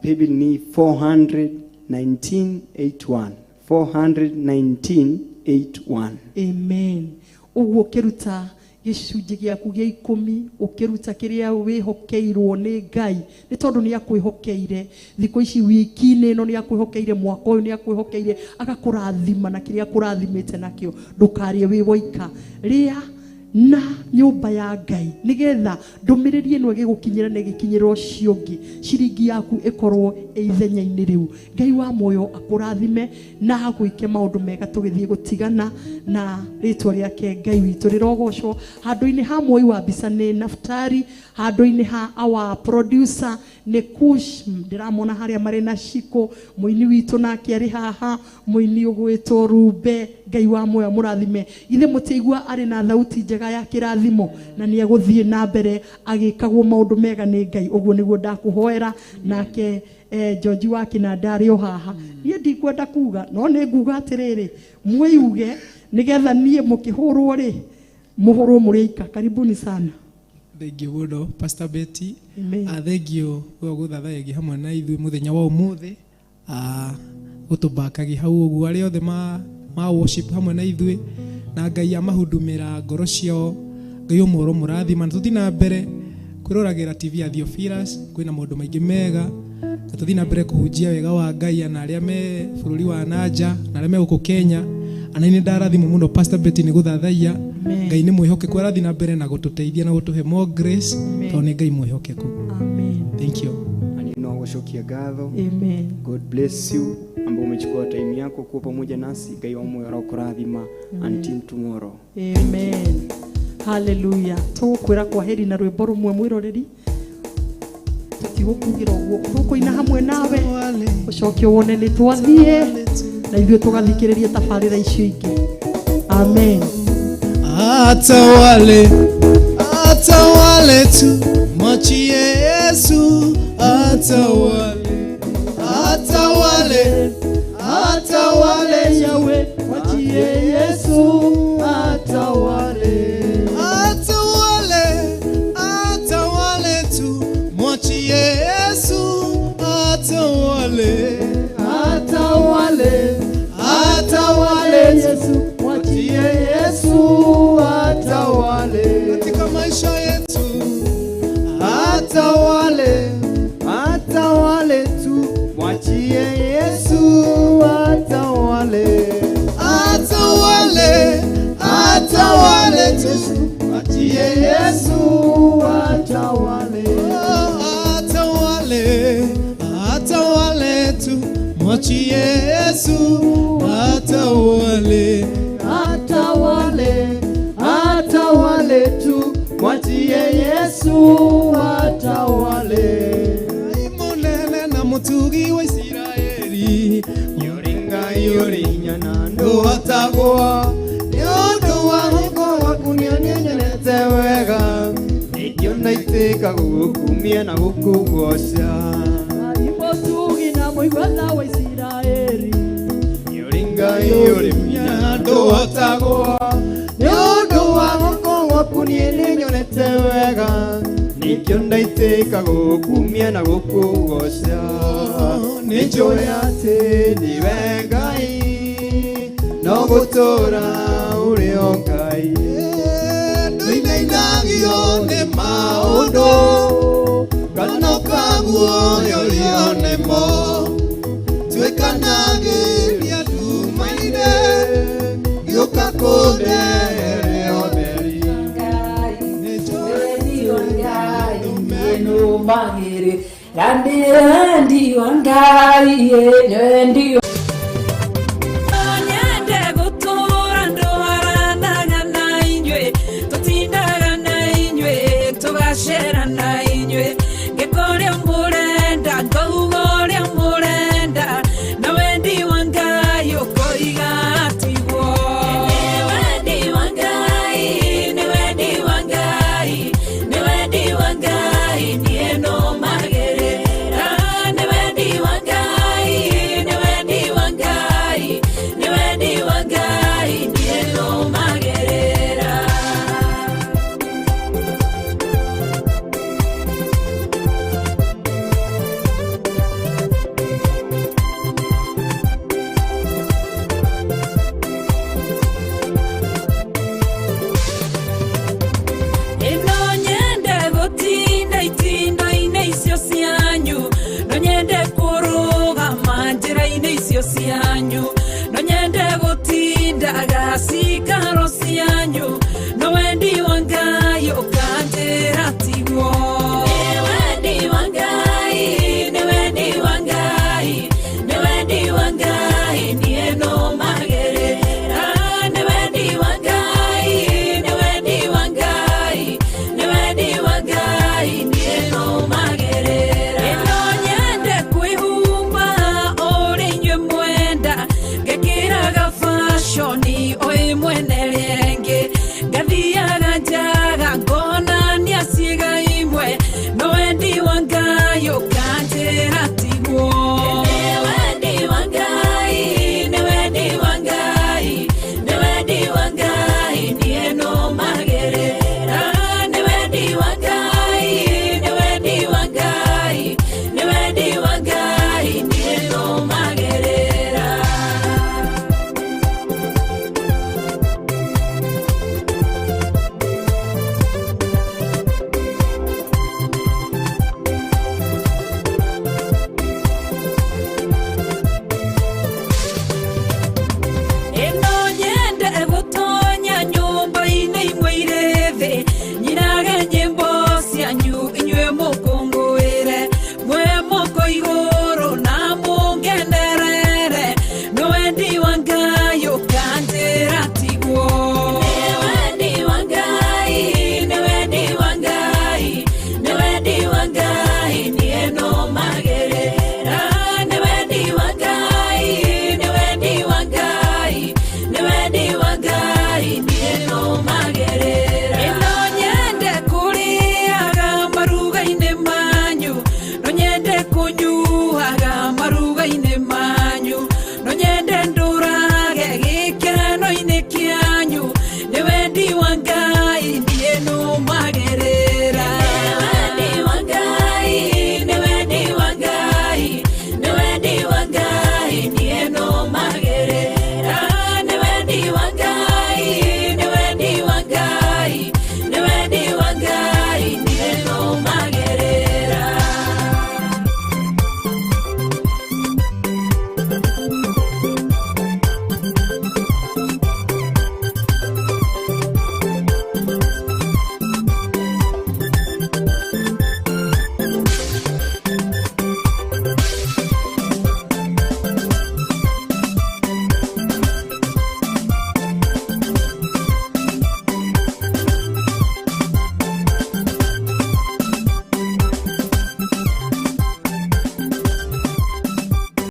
Paybill ni 41981, 41981. Amen. Ũguo ũkĩruta gĩcunjĩ gĩaku gĩa 10, ũkĩruta kĩrĩa wĩhokeirwo nĩ Ngai, nĩ tondũ nĩ akwĩhokeire thikũ ici, wiki-inĩ ĩno nĩ akwĩhokeire, mwaka ũyũ nĩ akwĩhokeire, agakũrathima na kĩrĩa akũrathimĩte nakĩo. Ndũkarĩe wĩ woika, rĩa na nyũmba ya Ngai, nĩgetha ndũmĩrĩri ĩno ĩgĩgũkinyĩra na ĩgĩkinyĩra ũcio ũngĩ, ciringi yaku ĩkorwo ĩ ithenya-inĩ rĩu. Ngai wa muoyo akũrathime na agwĩke maũndũ mega. Tũgĩthiĩ gũtigana na rĩtwa rĩake Ngai witũ rĩrogocwo. Handũ-inĩ ha mwoi wa mbica nĩ Naftari, handũ-inĩ ha our producer nĩ Kush, ndĩramona harĩa marĩ na Shiko, mũini witũ nake arĩ haha, mũini ũgwĩtwo Rumbe. Ngai wa muoyo mũrathime. Ithe mũtiaigua arĩ na thauti njega ya kĩrathimo, na nĩ egũthiĩ na mbere agĩkagwo maũndũ mega nĩ Ngai. Ũguo nĩguo ndakũhoera. Nake George wa kĩnanda arĩ o haha. Niĩ ndikwenda kuga, no nĩ nguga atĩrĩrĩ, mwĩuge nĩgetha niĩ mũkĩhũrwo rĩ, mũhũrwo mũrĩ aika. Karibuni sana. Thengiũ mũno, Pastor Betty. Amen. Thengiũ we gũthathayagia hamwe na ithuĩ mũthenya wa ũmũthĩ, gũtũmbakagia hau ũguo arĩa othe ma worship hamwe na ithuĩ, na Ngai amahudumĩra ngoro ciao. Ngai ũmwe ũromũrathima, na tũthiĩ na mbere kwĩroragĩra TV ya Theophilus, kwĩna maũndũ maingĩ mega, na tũthiĩ na mbere kũhunjia wega wa Ngai na arĩa me bũrũri wa nanja na arĩa me gũkũ Kenya. Ana nĩ ndarathimwo mũno, Pastor Betty, nĩ gũthathaiya. Ngai nĩ mwĩhokeku, arathiĩ na mbere na gũtũteithia na gũtũhe more grace, tondũ nĩ Ngai mwĩhokeku. Amen. Thank you. Na no gũcokia ngatho. Amen. God bless you ambao umechukua time yako kuwa pamoja nasi. Ngai wa moyo arokũrathima. Until tomorrow. Amen. Hallelujah. Tũgũkwĩra kwa heri na rwĩmbo rũmwe, mwĩroreri. Tũtigũkugĩra ũguo, tũkũina hamwe nawe, ũcoke wone nĩ twathiĩ na ithuĩ tũgathikĩrĩria tabarĩra icio ingĩ. Amen. Atawale, atawale tu, mwachie Yesu atawale, atawale, atawale. Yawe, mwachie Yesu atawale. Atawale, atawale tu, mwachie Yesu atawale, atawale, atawale. Yesu, mwachie Yesu atawale. Katika maisha yetu. Atawale, atawale tu, mwachie Yesu atawale. Atawale, atawale tu, mwachie Yesu atawale. Oh, atawale, atawale tu, mwachie Yesu atawale. Atawale, atawale tu, mwachie Yesu atawale. Ngai mũnene na mũtugi wa Isiraeli, Yũrĩ Ngai ũrĩ hinya na ndũhotagwo. Nĩ ũndũ wa guoko gwaku nĩũnyonete wega, nĩkĩo ndaitĩka gũgũkumia na gũkũgoca. Ngai mũtugi na mũigua wa Isiraeli, Yũrĩ Ngai ũrĩ hinya na ndũhotagwo, nĩ ũndũ wa guoko gwaku niĩ nĩnyonete wega, nĩkĩo ndaitĩka gũgũkumia na gũkũgoca. Nĩnjũĩ atĩ nĩwe Ngai, no gũtũũra ũrĩ o Ngai. Ndũinainagio nĩ maũndũ kana ũkaguoyorio nĩmo, tuĩkanagĩria nduma-inĩ, gĩũka kũndehere ũtheri. Nyende gũtũũra ndũharanaga na inyuĩ, tũtindaga na inyuĩ, tũgacera na inyuĩ, ngĩka ũrĩa mũrenda, ngauga ũrĩa mũrenda, na wendi wa Ngai ũkoiga tiguo. Nĩ wendi wa Ngai, nĩ wendi wa Ngai, nĩ wendi wa Ngai, niĩ no magĩrĩra. Nĩ wendi wa Ngai, nĩ wendi wa Ngai, nĩ wendi wa Ngai, niĩ no magĩrĩra. Ĩno nyende gũtinda itindo-inĩ icio cianyu, no nyende kũrũgama njĩra-inĩ icio cianyu, no nyende gũtindaga cikaro cianyu, no wendi wa Ngai ũkanjĩra tiguo. Nĩ wendi wa Ngai, nĩ wendi wa Ngai, nĩ wendi wa Ngai, niĩ no magĩrĩra. Nĩ wendi wa Ngai, nĩ wendi wa Ngai, nĩ wendi wa Ngai, niĩ no magĩrĩra. Ĩno nyende kwĩhumba ũrĩa inyuĩ mwenda, ngekĩraga fashion o ĩmwe na ĩrĩa ĩngĩ, ngathiaga njaga ngonania ciĩga imwe, no wendi wa Ngai ũkanjĩra tiguo.